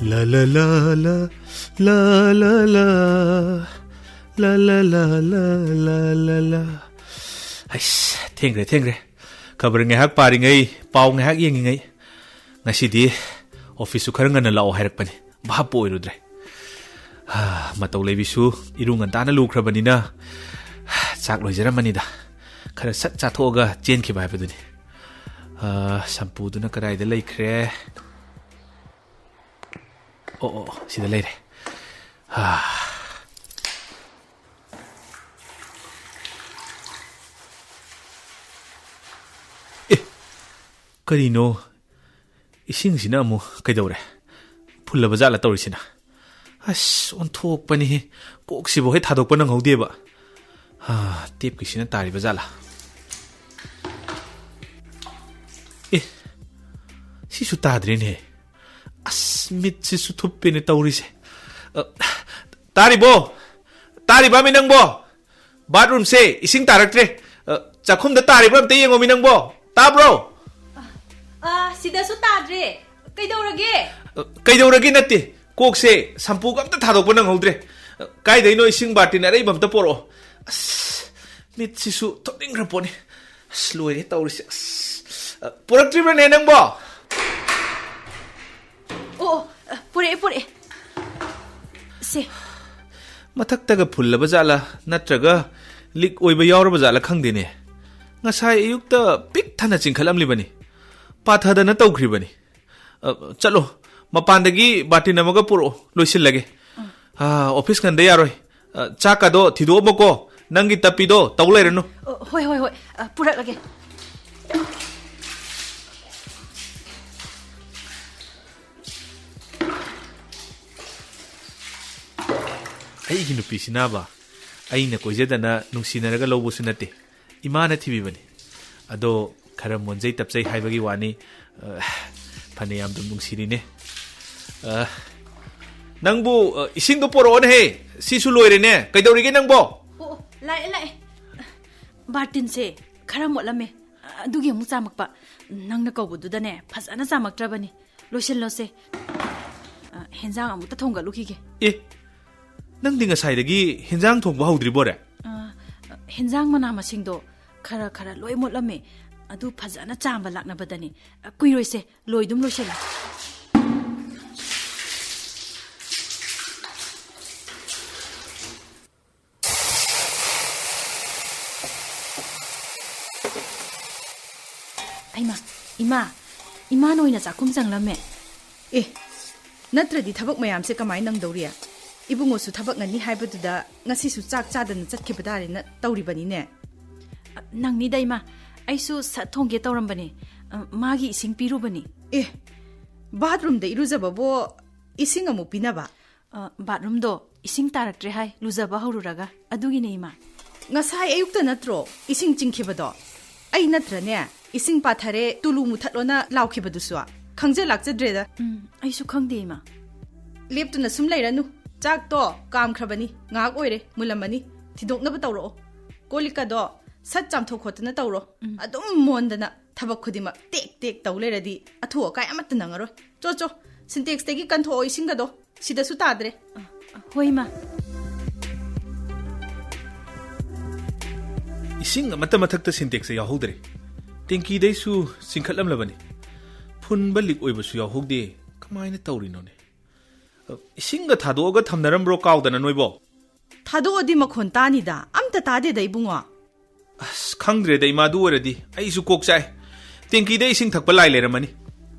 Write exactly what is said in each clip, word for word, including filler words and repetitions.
ꯂꯥ ꯂꯥ ꯂꯥ ꯂꯥ, ꯂꯥ ꯂꯥ ꯂꯥ, ꯂꯥ ꯂꯥ ꯂꯥ ꯂꯥ, ꯂꯥ ꯂꯥ ꯂꯥ꯫ ꯍꯩꯁ, ꯊꯦꯡꯈ꯭ꯔꯦ, ꯊꯦꯡꯈ꯭ꯔꯦ꯫ ꯈꯕꯔ ꯉꯥꯏꯍꯥꯛ ꯄꯥꯔꯤꯉꯩ, ꯄꯥꯎ ꯉꯥꯏꯍꯥꯛ ꯌꯦꯡꯉꯤꯉꯩ, ꯉꯁꯤꯗꯤ ꯑꯣꯐꯤꯁꯁꯨ ꯈꯔ ꯉꯟꯅ ꯂꯥꯛꯑꯣ ꯍꯥꯏꯔꯛꯄꯅꯤ꯫ ꯚꯥꯞꯄꯨ ꯑꯣꯏꯔꯨꯗ꯭ꯔꯦ꯫ ꯍꯥ, ꯃꯇꯧ ꯂꯩꯕꯤꯁꯨ ꯏꯔꯨ ꯉꯟꯇꯥꯅ ꯂꯨꯈ꯭ꯔꯕꯅꯤꯅ ꯆꯥꯛ ꯂꯣꯏꯖꯔꯝꯃꯅꯤꯗ꯫ ꯈꯔ ꯁꯠ ꯆꯥꯊꯣꯛꯑꯒ ꯆꯦꯟꯈꯤꯕ ꯍꯥꯏꯕꯗꯨꯅꯤ꯫ ꯑ, ꯁꯝꯄꯨꯗꯨꯅ ꯀꯗꯥꯏꯗ ꯂꯩꯈ꯭ꯔꯦ? ꯑꯣ, ꯑꯣ, ꯑꯣ, ꯁꯤꯗ ꯂꯩꯔꯦ꯫ ꯍꯥ꯫ ꯑꯦ, ꯀꯔꯤꯅꯣ? ꯏꯁꯤꯡꯁꯤꯅ ꯑꯃꯨꯛ ꯀꯩꯗꯧꯔꯦ? ꯐꯨꯜꯂꯕ ꯖꯥꯠꯂ ꯇꯧꯔꯤꯁꯤꯅ? ꯑꯁ, ꯑꯣꯟꯊꯣꯛꯄꯅꯤꯍꯦ꯫ ꯀꯣꯛꯁꯤꯕꯨ ꯍꯦꯛ ꯊꯥꯗꯣꯛꯄ ꯅꯪꯍꯧꯗꯦꯕ꯫ ꯍꯥ, ꯇꯦꯞꯀꯤꯁꯤꯅ ꯇꯥꯔꯤꯕ ꯖꯥꯠꯂꯥ? ꯑꯦ, ꯁꯤꯁꯨ ꯇꯥꯗ꯭ꯔꯦꯅꯦ꯫ ꯑꯁ, ꯃꯤꯠꯁꯤꯁꯨ ꯊꯨꯞꯄꯦꯅꯦ ꯇꯧꯔꯤꯁꯦ꯫ ꯑ, ꯇꯥꯔꯤꯕꯣ? ꯇꯥꯔꯤꯕ ꯃꯤ ꯅꯪꯕꯣ? ꯕꯥꯠꯔꯨꯝꯁꯦ ꯏꯁꯤꯡ ꯇꯥꯔꯛꯇ꯭ꯔꯦ꯫ ꯑ, ꯆꯥꯛꯈꯨꯝꯗ ꯇꯥꯔꯤꯕ꯭ꯔꯥ ꯑꯝꯇ ꯌꯦꯡꯉꯣ ꯃꯤ ꯅꯪꯕꯣ꯫ ꯇꯥꯕ꯭ꯔꯣ? ꯑ, ꯁꯤꯗꯁꯨ ꯇꯥꯗ꯭ꯔꯦ꯫ ꯀꯩꯗꯧꯔꯒꯦ? ꯑ, ꯀꯩꯗꯧꯔꯒꯦ ꯅꯠꯇꯦ꯫ ꯀꯣꯛꯁꯦ ꯁꯝꯄꯨꯒ ꯑꯝꯇ ꯊꯥꯗꯣꯛꯄ ꯅꯪꯍꯧꯗ꯭ꯔꯦ꯫ ꯑ, ꯀꯥꯏꯗꯩꯅꯣ ꯏꯁꯤꯡ ꯕꯥꯔꯇꯤꯟ ꯑꯔꯩꯕ ꯑꯝꯇ ꯄꯣꯔꯛꯑꯣ꯫ ꯑꯁ, ꯃꯤꯠꯁꯤꯁꯨ ꯊꯣꯛꯅꯤꯡꯈ꯭ꯔ ꯄꯣꯠꯅꯤ꯫ ꯑꯁ, ꯂꯣꯏꯔꯦ ꯇꯧꯔꯤꯁꯦ꯫ ꯑꯁ, ꯑ, ꯄꯨꯔꯛꯇ꯭ꯔꯤꯕ꯭ꯔꯅꯦ ꯅꯪꯕꯣ? ꯑꯣ, ꯑꯣ, ꯑ, ꯄꯨꯔꯛꯑꯦ, ꯄꯨꯔꯛꯑꯦ꯫ ꯁꯦ꯫ ꯃꯊꯛꯇꯒ ꯐꯨꯜꯂꯕ ꯖꯥꯠꯂꯥ, ꯅꯠꯇ꯭ꯔꯒ ꯂꯤꯛ ꯑꯣꯏꯕ ꯌꯥꯎꯔꯕ ꯖꯥꯠꯂꯥ ꯈꯪꯗꯦꯅꯦ꯫ ꯉꯁꯥꯏ ꯑꯌꯨꯛꯇ ꯄꯤꯛ ꯊꯟꯅ ꯆꯤꯡꯈꯠꯂꯝꯂꯤꯕꯅꯤ꯫ ꯄꯥꯊꯗꯅ ꯇꯧꯈ꯭ꯔꯤꯕꯅꯤ꯫ ꯑ, ꯆꯠꯂꯣ, ꯃꯄꯥꯟꯗꯒꯤ ꯕꯥꯔꯇꯤꯟ ꯑꯃꯒ ꯄꯨꯔꯛꯑꯣ, ꯂꯣꯏꯁꯤꯜꯂꯒꯦ꯫ ꯑ, ꯑꯣꯐꯤꯁ ꯉꯟꯗ ꯌꯥꯔꯣꯏ꯫ ꯑ, ꯆꯥꯛꯀꯗꯣ ꯊꯤꯗꯣꯛꯑꯝꯃꯣꯀꯣ, ꯅꯪꯒꯤ ꯇꯞꯄꯤꯗꯣ ꯇꯧ ꯂꯩꯔꯅꯨ꯫ ꯑ, ꯍꯣꯏ, ꯍꯣꯏ, ꯍꯣꯏ꯫ ꯑ, ꯄꯨꯔꯛꯂꯒꯦ꯫ ꯑꯩꯒꯤ ꯅꯨꯄꯤꯁꯤꯅꯕ ꯑꯩꯅ ꯀꯣꯏꯖꯗꯅ ꯅꯨꯡꯁꯤꯅꯔꯒ ꯂꯧꯕꯁꯨ ꯅꯠꯇꯦ, ꯏꯃꯥꯅ ꯊꯤꯕꯤꯕꯅꯤ꯫ ꯑꯗꯣ ꯈꯔ ꯃꯣꯟꯖꯩ ꯇꯞꯆꯩ ꯍꯥꯏꯕꯒꯤ ꯋꯥꯅꯤ, ꯑ, ꯐꯅꯌꯥꯝ ꯑꯗꯨꯝ ꯅꯨꯡꯁꯤꯔꯤꯅꯦ꯫ ꯑ, ꯅꯪꯕꯨ, ꯑ, ꯏꯁꯤꯡꯗꯣ ꯄꯣꯔꯛꯑꯣꯅꯦꯍꯦ, ꯁꯤꯁꯨ ꯂꯣꯏꯔꯦꯅꯦ, ꯀꯩꯗꯧꯔꯤꯒꯦ ꯅꯪꯕꯣ? ꯑꯣ, ꯑꯣ, ꯂꯥꯛꯑꯦ, ꯂꯥꯛꯑꯦ꯫ ꯕꯥꯔꯇꯤꯟꯁꯦ ꯈꯔ ꯃꯣꯠꯂꯝꯃꯦ, ꯑꯗꯨꯒꯤ ꯑꯃꯨꯛ ꯆꯥꯝꯃꯛꯄ꯫ ꯅꯪꯅ ꯀꯧꯕꯗꯨꯗꯅꯦ ꯐꯖꯅ ꯆꯥꯝꯃꯛꯇ꯭ꯔꯕꯅꯤ꯫ ꯂꯣꯏꯁꯤꯜꯂꯣꯁꯦ꯫ ꯑ, ꯍꯦꯟꯖꯥꯡ ꯑꯃꯨꯛꯇ ꯊꯣꯡꯒꯠꯂꯨꯈꯤꯒꯦ꯫ ꯑꯦ, ꯅꯪꯗꯤ ꯉꯁꯥꯏꯗꯒꯤ ꯍꯦꯟꯖꯥꯡ ꯊꯣꯡꯕ ꯍꯧꯗ꯭ꯔꯤꯕꯣꯔꯦ? ꯑ, ꯍꯦꯟꯖꯥꯡ ꯃꯅꯥ ꯃꯁꯤꯡꯗꯣ ꯈꯔ ꯈꯔ ꯂꯣꯏ ꯃꯣꯠꯂꯝꯃꯦ꯫ ꯑꯗꯨ ꯐꯖꯅ ꯆꯥꯝꯕ ꯂꯥꯛꯅꯕꯗꯅꯤ꯫ ꯑ, ꯀꯨꯏꯔꯣꯏꯁꯦ, ꯂꯣꯏꯗꯨꯝ ꯂꯣꯏꯁꯤꯜꯂꯦ꯫ ꯑꯩꯃ, ꯏꯃꯥ, ꯏꯃꯥꯅ ꯑꯣꯏꯅ ꯆꯥꯛꯈꯨꯝ ꯆꯪꯂꯝꯃꯦ꯫ ꯑꯦ, ꯅꯠꯇ꯭ꯔꯗꯤ ꯊꯕꯛ ꯃꯌꯥꯝꯁꯦ ꯀꯃꯥꯏ ꯅꯪꯗꯧꯔꯤ? ꯏꯕꯨꯡꯉꯣꯁꯨ ꯊꯕꯛ ꯉꯟꯅꯤ ꯍꯥꯏꯕꯗꯨꯗ ꯉꯁꯤꯁꯨ ꯆꯥꯛ ꯆꯥꯗꯅ ꯆꯠꯈꯤꯕ ꯇꯥꯔꯦꯅ ꯇꯧꯔꯤꯕꯅꯤꯅꯦ꯫ ꯑ, ꯅꯪꯅꯤꯗ ꯏꯃꯥ, ꯑꯩꯁꯨ ꯁꯠ ꯊꯣꯡꯒꯦ ꯇꯧꯔꯝꯕꯅꯦ꯫ ꯑ, ꯃꯥꯒꯤ ꯏꯁꯤꯡ ꯄꯤꯔꯨꯕꯅꯤ꯫ ꯑꯦ, ꯕꯥꯊꯔꯨꯝꯗ ꯏꯔꯨꯖꯕꯕꯣ ꯏꯁꯤꯡ ꯑꯃꯨꯛ ꯄꯤꯅꯕ? ꯑ, ꯕꯥꯠꯔꯨꯝꯗꯣ ꯏꯁꯤꯡ ꯇꯥꯔꯛꯇ꯭ꯔꯦ ꯍꯥꯏ, ꯂꯨꯖꯕ ꯍꯧꯔꯨꯔꯒ, ꯑꯗꯨꯒꯤꯅꯦ ꯏꯃꯥ꯫ ꯉꯁꯥꯏ ꯑꯌꯨꯛꯇ ꯅꯠꯇ꯭ꯔꯣ ꯏꯁꯤꯡ ꯆꯤꯡꯈꯤꯕꯗꯣ? ꯑꯩ ꯅꯠꯇ꯭ꯔꯅꯦ ꯏꯁꯤꯡ ꯄꯥꯊꯔꯦ, ꯇꯨꯂꯨ ꯃꯨꯊꯠꯂꯣꯅ ꯂꯥꯎꯈꯤꯕꯗꯨꯁꯨ? ꯈꯪꯖ ꯂꯥꯛꯆꯗ꯭ꯔꯦꯗ꯫ ꯎꯝ, ꯑꯩꯁꯨ ꯈꯪꯗꯦ ꯏꯃꯥ꯫ ꯂꯦꯞꯇꯨꯅ ꯁꯨꯝ ꯂꯩꯔꯅꯨ꯫ ꯆꯥꯛꯇꯣ ꯀꯥꯝꯈ꯭ꯔꯕꯅꯤ, ꯉꯥꯏꯍꯥꯛ ꯑꯣꯏꯔꯦ ꯃꯨꯜꯂꯝꯃꯅꯤ꯫ ꯊꯤꯗꯣꯛꯅꯕ ꯇꯧꯔꯛꯑꯣ꯫ ꯀꯣꯜ ꯂꯤꯛꯀꯗꯣ ꯁꯠ ꯆꯥꯝꯊꯣꯛ ꯈꯣꯠꯇꯅ ꯇꯧꯔꯣ꯫ ꯎꯝ꯫ ꯑꯗꯨꯝ ꯃꯣꯟꯗꯅ ꯊꯕꯛ ꯈꯨꯗꯤꯡꯃꯛ ꯇꯦꯛ ꯇꯦꯛ ꯇꯧ ꯂꯩꯔꯗꯤ ꯑꯊꯨ ꯑꯀꯥꯏ ꯑꯃꯠꯇ ꯅꯪꯉꯔꯣꯏ꯫ ꯆꯣ ꯆꯣ, ꯁꯤꯟꯇꯦꯛꯁꯇꯒꯤ ꯀꯟꯊꯣꯛꯑꯣ ꯏꯁꯤꯡꯒꯗꯣ꯫ ꯁꯤꯗꯁꯨ ꯇꯥꯗ꯭ꯔꯦ꯫ ꯑ, ꯑ, ꯍꯣꯏ, ꯏꯃꯥ꯫ ꯏꯁꯤꯡ ꯑꯃꯠꯇ ꯃꯊꯛꯇ ꯁꯤꯟꯇꯦꯛꯁꯇ ꯌꯥꯎꯍꯧꯗ꯭ꯔꯦ꯫ ꯇꯦꯡꯀꯤꯗꯩꯁꯨ ꯆꯤꯡꯈꯠꯂꯝꯂꯕꯅꯤ꯫ ꯐꯨꯟꯕ ꯂꯤꯛ ꯑꯣꯏꯕꯁꯨ ꯌꯥꯎꯍꯧꯗꯦ꯫ ꯀꯃꯥꯏꯅ ꯇꯧꯔꯤꯅꯣꯅꯦ? ꯑ, ꯏꯁꯤꯡꯒ ꯊꯥꯗꯣꯛꯑꯒ ꯊꯝꯅꯔꯝꯕ꯭ꯔꯣ ꯀꯥꯎꯗꯅ ꯅꯣꯏꯕꯣ? ꯊꯥꯗꯣꯛꯑꯗꯤ ꯃꯈꯣꯟ ꯇꯥꯅꯤꯗ꯫ ꯑꯝꯇ ꯇꯥꯗꯦꯗ, ꯏꯕꯨꯡꯉꯣ꯫ ꯑꯁ, ꯈꯪꯗ꯭ꯔꯦꯗ ꯏꯃꯥ, ꯑꯗꯨ ꯑꯣꯏꯔꯗꯤ ꯑꯩꯁꯨ ꯀꯣꯛ ꯆꯥꯛꯑꯦ꯫ ꯇꯦꯡꯀꯤꯗ ꯏꯁꯤꯡ ꯊꯛꯄ ꯂꯥꯏ ꯂꯩꯔꯝꯃꯅꯤ꯫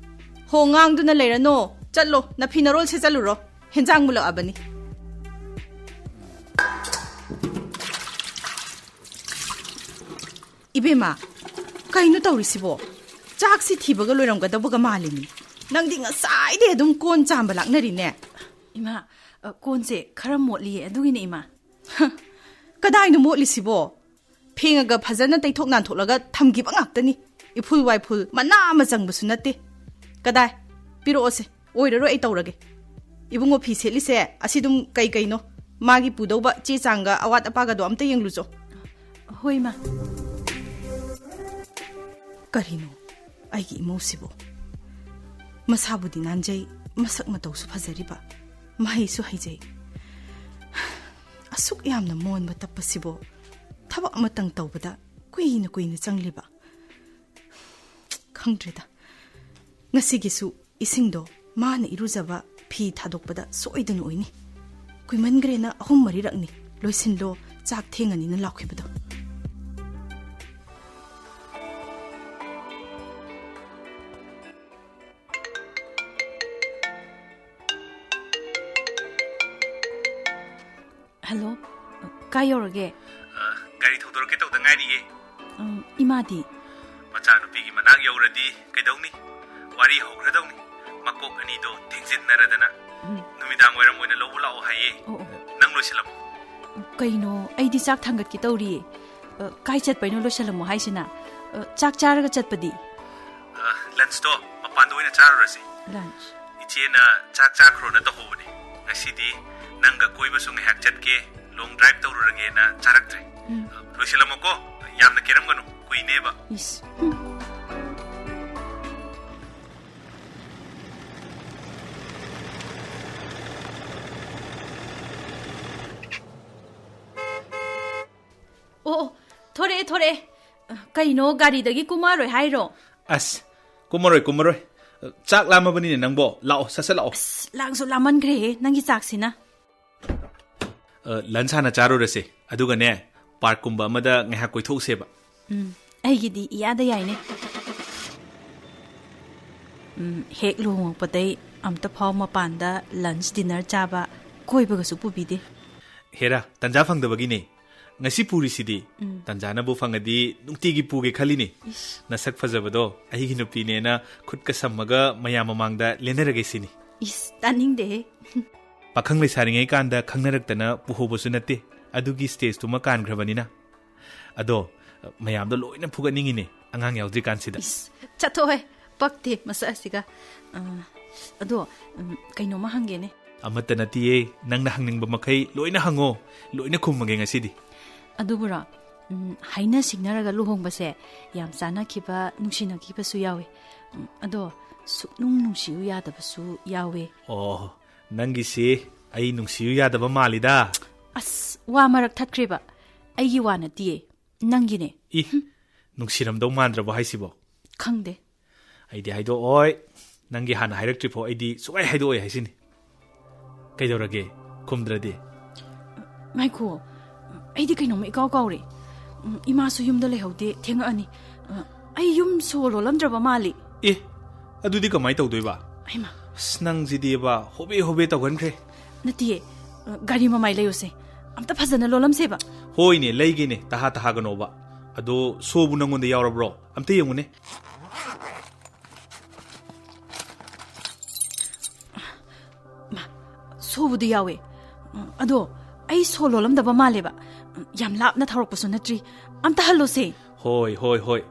ꯍꯣ, ꯉꯥꯡꯗꯨꯅ ꯂꯩꯔꯅꯣ꯫ ꯆꯠꯂꯣ, ꯅꯐꯤ ꯅꯔꯣꯜ ꯁꯦꯠꯆꯜꯂꯨꯔꯣ꯫ ꯍꯦꯟꯖꯥꯡ ꯃꯨꯜꯂꯛꯑꯕꯅꯤ꯫ ꯏꯕꯦꯝꯃ, ꯀꯩꯅꯣ ꯇꯧꯔꯤꯁꯤꯕꯣ? ꯆꯥꯛꯁꯤ ꯊꯤꯕꯒ ꯂꯣꯏꯔꯝꯒꯗꯧꯕꯒ ꯃꯥꯜꯂꯤꯅꯤ꯫ ꯅꯪꯗꯤ ꯉꯁꯥꯏꯗꯩ ꯑꯗꯨꯝ ꯀꯣꯟ ꯆꯥꯝꯕ ꯂꯥꯛꯅꯔꯤꯅꯦ꯫ ꯏꯃꯥ, ꯑ, ꯀꯣꯟꯁꯦ ꯈꯔ ꯃꯣꯠꯂꯤꯌꯦ, ꯑꯗꯨꯒꯤꯅꯦ, ꯏꯃꯥ꯫ ꯍ, ꯀꯗꯥꯏꯅꯣ ꯃꯣꯠꯂꯤꯁꯤꯕꯣ? ꯐꯦꯡꯉꯒ ꯐꯖꯅ ꯇꯩꯊꯣꯛ ꯅꯥꯟꯊꯣꯛꯂꯒ ꯊꯝꯈꯤꯕ ꯉꯥꯛꯇꯅꯤ꯫ ꯏꯐꯨꯜ ꯋꯥꯏꯐꯨꯜ ꯃꯅꯥ ꯑꯃ ꯆꯪꯕꯁꯨ ꯅꯠꯇꯦ꯫ ꯀꯗꯥꯏ? ꯄꯤꯔꯛꯑꯣꯁꯦ, ꯑꯣꯏꯔꯔꯣꯏ, ꯑꯩ ꯇꯧꯔꯒꯦ꯫ ꯏꯕꯨꯡꯉꯣ, ꯐꯤ ꯁꯦꯠꯂꯤꯁꯦ ꯑꯁꯤ ꯑꯗꯨꯝ ꯀꯩ ꯀꯩꯅꯣ, ꯃꯥꯒꯤ ꯄꯨꯗꯧꯕ ꯆꯦ ꯆꯥꯡꯒ ꯑꯋꯥꯠ ꯑꯄꯥꯒꯗꯣ ꯑꯝꯇ ꯌꯦꯡꯂꯨꯆꯣ꯫ ꯍꯣꯏ, ꯏꯃꯥ꯫ ꯀꯔꯤꯅꯣ ꯑꯩꯒꯤ ꯏꯃꯧꯁꯤꯕꯨ? ꯃꯁꯥꯕꯨꯗꯤ ꯅꯥꯟꯖꯩ, ꯃꯁꯛ ꯃꯇꯧꯁꯨ ꯐꯖꯔꯤꯕ, ꯃꯍꯩꯁꯨ ꯍꯩꯖꯩ꯫ ꯑꯁꯨꯛ ꯌꯥꯝꯅ ꯃꯣꯟꯕ ꯇꯞꯄꯁꯤꯕꯨ ꯊꯕꯛ ꯑꯃꯇꯪ ꯇꯧꯕꯗ ꯀꯨꯏꯅ ꯀꯨꯏꯅ ꯆꯪꯂꯤꯕ꯫ ꯈꯪꯗ꯭ꯔꯦꯗ꯫ ꯉꯁꯤꯒꯤꯁꯨ ꯏꯁꯤꯡꯗꯣ ꯃꯥꯅ ꯏꯔꯨꯖꯕ ꯐꯤ ꯊꯥꯗꯣꯛꯄꯗ ꯁꯣꯏꯗꯅ ꯑꯣꯏꯅꯤ꯫ ꯀꯨꯏꯃꯟꯈ꯭ꯔꯦꯅ ꯑꯍꯨꯝ ꯃꯔꯤꯔꯛꯅꯤ "ꯂꯣꯏꯁꯤꯜꯂꯣ, ꯆꯥꯛ ꯊꯦꯡꯉꯅꯤꯅ" ꯂꯥꯎꯈꯤꯕꯗꯣ꯫ ꯍꯜꯂꯣ, ꯀꯥꯏ ꯌꯧꯔꯒꯦ? ꯑ, ꯒꯥꯔꯤ ꯊꯧꯗꯣꯔꯛꯀꯦ ꯇꯧꯗ ꯉꯥꯏꯔꯤꯌꯦ꯫ ꯎꯝ, ꯏꯃꯥꯗꯤ? ꯃꯆꯥꯅꯨꯄꯤꯒꯤ ꯃꯅꯥꯛ ꯌꯧꯔꯗꯤ ꯀꯩꯗꯧꯅꯤ? ꯋꯥꯔꯤ ꯍꯧꯈ꯭ꯔꯗꯧꯅꯤ꯫ ꯃꯀꯣꯛ ꯑꯅꯤꯗꯣ ꯊꯦꯡꯖꯤꯟꯅꯔꯗꯅ꯫ ꯎꯝ꯫ ꯅꯨꯃꯤꯗꯥꯡ ꯋꯥꯏꯔꯝ ꯑꯣꯏꯅ ꯂꯧꯕ ꯂꯥꯛꯑꯣ ꯍꯥꯏꯌꯦ꯫ ꯑꯣ, ꯑꯣ꯫ ꯅꯪ ꯂꯣꯏꯁꯤꯜꯂꯝꯃꯣ꯫ ꯀꯩꯅꯣ, ꯑꯩꯗꯤ ꯆꯥꯛ ꯊꯥꯡꯒꯠꯀꯦ ꯇꯧꯔꯤꯌꯦ꯫ ꯑ, ꯀꯥꯏ ꯆꯠꯄꯩꯅꯣ ꯂꯣꯏꯁꯤꯜꯂꯝꯃꯣ ꯍꯥꯏꯁꯤꯅ? ꯑ, ꯆꯥꯛ ꯆꯥꯔꯒ ꯆꯠꯄꯗꯤ? ꯑ, ꯂꯟꯁꯇꯣ ꯃꯄꯥꯟꯗ ꯑꯣꯏꯅ ꯆꯥꯔꯨꯔꯁꯤ꯫ ꯂꯟꯁ? ꯏꯆꯦꯅ ꯆꯥꯛ ꯆꯥꯈ꯭ꯔꯣꯅ ꯇꯧꯍꯧꯕꯅꯦ꯫ ꯉꯁꯤꯗꯤ ꯅꯪꯒ ꯀꯣꯏꯕꯁꯨ ꯉꯥꯏꯍꯥꯛ ꯆꯠꯀꯦ, ꯂꯣꯡ ꯗ꯭ꯔꯥꯏꯚ ꯇꯧꯔꯨꯔꯒꯦꯅ ꯆꯥꯔꯛꯇ꯭ꯔꯦ꯫ ꯎꯝ꯫ ꯂꯣꯏꯁꯤꯜꯂꯝꯃꯣꯀꯣ, ꯌꯥꯝꯅ ꯀꯦꯔꯝꯒꯅꯨ, ꯀꯨꯏꯅꯦꯕ꯫ ꯏꯁ꯫ ꯎꯝ꯫ ꯑꯣ, ꯑꯣ, ꯊꯣꯔꯛꯑꯦ, ꯊꯣꯔꯛꯑꯦ꯫ ꯀꯩꯅꯣ, ꯒꯥꯔꯤꯗꯒꯤ ꯀꯨꯝꯃꯔꯣꯏ ꯍꯥꯏꯔꯣ? ꯑꯁ, ꯀꯨꯝꯃꯔꯣꯏ, ꯀꯨꯝꯃꯔꯣꯏ꯫ ꯆꯥꯛ ꯂꯥꯝꯃꯕꯅꯤꯅꯦ ꯅꯪꯕꯣ꯫ ꯂꯥꯛꯑꯣ, ꯁꯠ ꯁꯠ ꯂꯥꯛꯑꯣ꯫ ꯑꯁ, ꯂꯥꯡꯁꯨ ꯂꯥꯝꯃꯟꯈ꯭ꯔꯦꯍꯦ, ꯅꯪꯒꯤ ꯆꯥꯛꯁꯤꯅ꯫ ꯑ, ꯂꯟꯁ ꯍꯥꯟꯅ ꯆꯥꯔꯨꯔꯁꯦ, ꯑꯗꯨꯒꯅꯦ, ꯄꯥꯔꯛꯀꯨꯝꯕ ꯑꯃꯗ ꯉꯥꯏꯍꯥꯛ ꯀꯣꯏꯊꯣꯛꯎꯁꯦꯕ꯫ ꯎꯝ, ꯑꯩꯒꯤꯗꯤ ꯏꯌꯥꯗ ꯌꯥꯏꯅꯦ꯫ ꯎꯝ, ꯍꯦꯛ ꯂꯨꯍꯣꯡꯉꯛꯄꯗꯩ ꯑꯝꯇ ꯐꯥꯎ ꯃꯄꯥꯟꯗ ꯂꯟꯁ, ꯗꯤꯟꯅꯔ ꯆꯥꯕ, ꯀꯣꯏꯕꯒꯁꯨ ꯄꯨꯕꯤꯗꯦ꯫ ꯍꯦꯔꯥ, ꯇꯟꯖꯥ ꯐꯪꯗꯕꯒꯤꯅꯦ꯫ ꯉꯁꯤ ꯄꯨꯔꯤꯁꯤꯗꯤ꯫ ꯎꯝ꯫ ꯇꯟꯖꯥꯅꯕꯨ ꯐꯪꯉꯗꯤ ꯅꯨꯡꯇꯤꯒꯤ ꯄꯨꯒꯦ ꯈꯜꯂꯤꯅꯦ꯫ ꯏꯁ꯫ ꯅꯁꯛ ꯐꯖꯕꯗꯣ ꯑꯩꯒꯤ ꯅꯨꯄꯤꯅꯦꯅ ꯈꯨꯠꯀ ꯁꯝꯃꯒ ꯃꯌꯥꯝ ꯃꯃꯥꯡꯗ ꯂꯦꯟꯅꯔꯒꯦ ꯁꯤꯅꯤ꯫ ꯏꯁ, ꯇꯥꯅꯤꯡꯗꯦꯍꯦ꯫ ꯄꯥꯈꯪ ꯂꯩꯁꯥꯔꯤꯉꯩ ꯀꯥꯟꯗ ꯈꯪꯅꯔꯛꯇꯅ ꯄꯨꯍꯧꯕꯁꯨ ꯅꯠꯇꯦ, ꯑꯗꯨꯒꯤ ꯁ꯭ꯇꯦꯖꯇꯨꯃ ꯀꯥꯟꯈ꯭ꯔꯕꯅꯤꯅ꯫ ꯑꯗꯣ, ꯃꯌꯥꯝꯗꯣ ꯂꯣꯏꯅ ꯐꯨꯒꯠꯅꯤꯡꯉꯤꯅꯦ, ꯑꯉꯥꯡ ꯌꯥꯎꯗ꯭ꯔꯤꯀꯥꯟꯁꯤꯗ꯫ ꯏꯁ, ꯆꯠꯊꯣꯛꯍꯦ, ꯄꯛꯇꯦ ꯃꯁꯛ ꯑꯁꯤꯒ꯫ ꯑ, ꯑꯗꯣ, ꯎꯝ, ꯀꯩꯅꯣꯝꯃ ꯍꯪꯒꯦꯅꯦ꯫ ꯑꯃꯠꯇ ꯅꯠꯇꯤꯌꯦ, ꯅꯪꯅ ꯍꯪꯅꯤꯡꯕ ꯃꯈꯩ ꯂꯣꯏꯅ ꯍꯪꯉꯣ, ꯂꯣꯏꯅ ꯈꯨꯝꯃꯒꯦ ꯉꯁꯤꯗꯤ꯫ ꯑꯗꯨꯕꯨꯔꯣ, ꯎꯝ, ꯍꯥꯏꯅ ꯁꯤꯡꯅꯔꯒ ꯂꯨꯍꯣꯡꯕꯁꯦ ꯌꯥꯝ ꯆꯥꯟꯅꯈꯤꯕ, ꯅꯨꯡꯁꯤꯅꯈꯤꯕꯁꯨ ꯌꯥꯎꯏ꯫ ꯎꯝ, ꯑꯗꯣ, ꯁꯨꯛꯅꯨꯡ ꯅꯨꯡꯁꯤꯌꯨ ꯌꯥꯗꯕꯁꯨ ꯌꯥꯎꯋꯦ꯫ ꯑꯣ, ꯅꯪꯒꯤꯁꯤ ꯑꯩ ꯅꯨꯡꯁꯤꯌꯨ ꯌꯥꯗꯕ ꯃꯥꯜꯂꯤꯗ꯫ ꯑꯁ, ꯋꯥ ꯃꯔꯛ ꯊꯠꯈ꯭ꯔꯦꯕ꯫ ꯑꯩꯒꯤ ꯋꯥ ꯅꯠꯇꯤꯌꯦ, ꯅꯪꯒꯤꯅꯦ꯫ ꯏ, ꯅꯨꯡꯁꯤꯔꯝꯗꯧ ꯃꯥꯟꯗ꯭ꯔꯕꯣ ꯍꯥꯏꯁꯤꯕꯣ? ꯈꯪꯗꯦ꯫ ꯑꯩꯗꯤ ꯍꯥꯏꯗꯣꯛꯑꯣꯏ꯫ ꯅꯪꯒꯤ ꯍꯥꯟꯅ ꯍꯥꯏꯔꯛꯇ꯭ꯔꯤꯐꯥꯎ ꯑꯩꯗꯤ ꯁꯨꯛꯍꯥꯏ ꯍꯥꯏꯗꯣꯛꯑꯣꯏ ꯍꯥꯏꯁꯤꯅꯤ꯫ ꯀꯩꯗꯧꯔꯒꯦ? ꯈꯨꯝꯗ꯭ꯔꯗꯤ? ꯉꯥꯏꯈꯣ, ꯑꯩꯗꯤ ꯀꯩꯅꯣꯝꯃ ꯏꯀꯥꯎ ꯀꯥꯎꯔꯦ꯫ ꯎꯝ, ꯏꯃꯥꯁꯨ ꯌꯨꯝꯗ ꯂꯩꯍꯧꯗꯦ, ꯊꯦꯡꯉꯛꯑꯅꯤ꯫ ꯑ, ꯑꯩ ꯌꯨꯝ ꯁꯣ ꯂꯣꯜꯂꯝꯗ꯭ꯔꯕ ꯃꯥꯜꯂꯤ꯫ ꯑꯦ, ꯑꯗꯨꯗꯤ ꯀꯃꯥꯏ ꯇꯧꯗꯣꯏꯕ? ꯍꯩꯃꯥ꯫ ꯑꯁ, ꯅꯪꯁꯤꯗꯤꯕ, ꯍꯣꯕꯦ ꯍꯣꯕꯦ ꯇꯧꯒꯟꯈ꯭ꯔꯦ꯫ ꯅꯠꯇꯤꯌꯦ, ꯑ, ꯒꯥꯔꯤ ꯃꯃꯥꯏ ꯂꯩꯌꯨꯁꯦ꯫ ꯑꯝꯇ ꯐꯖꯅ ꯂꯣꯜꯂꯝꯁꯦꯕ꯫ ꯍꯣꯏꯅꯦ, ꯂꯩꯒꯦꯅꯦ, ꯇꯍꯥ ꯇꯍꯥꯒꯅꯣꯕ꯫ ꯑꯗꯣ ꯁꯣꯕꯨ ꯅꯪꯉꯣꯟꯗ ꯌꯥꯎꯔꯕ꯭ꯔꯣ? ꯑꯝꯇ ꯌꯦꯡꯉꯨꯅꯦ꯫ ꯃꯥ, ꯁꯣꯕꯨꯗꯤ ꯌꯥꯎꯋꯦ꯫ ꯎꯝ, ꯑꯗꯣ ꯑꯩ ꯁꯣ ꯂꯣꯜꯂꯝꯗꯕ ꯃꯥꯜꯂꯦꯕ꯫ ꯎꯝ, ꯌꯥꯝ ꯂꯥꯞꯅ ꯊꯧꯔꯛꯄꯁꯨ ꯅꯠꯇ꯭ꯔꯤ꯫ ꯑꯝꯇ ꯍꯜꯂꯣꯁꯦ꯫ ꯍꯣꯏ, ꯍꯣꯏ, ꯍꯣꯏ꯫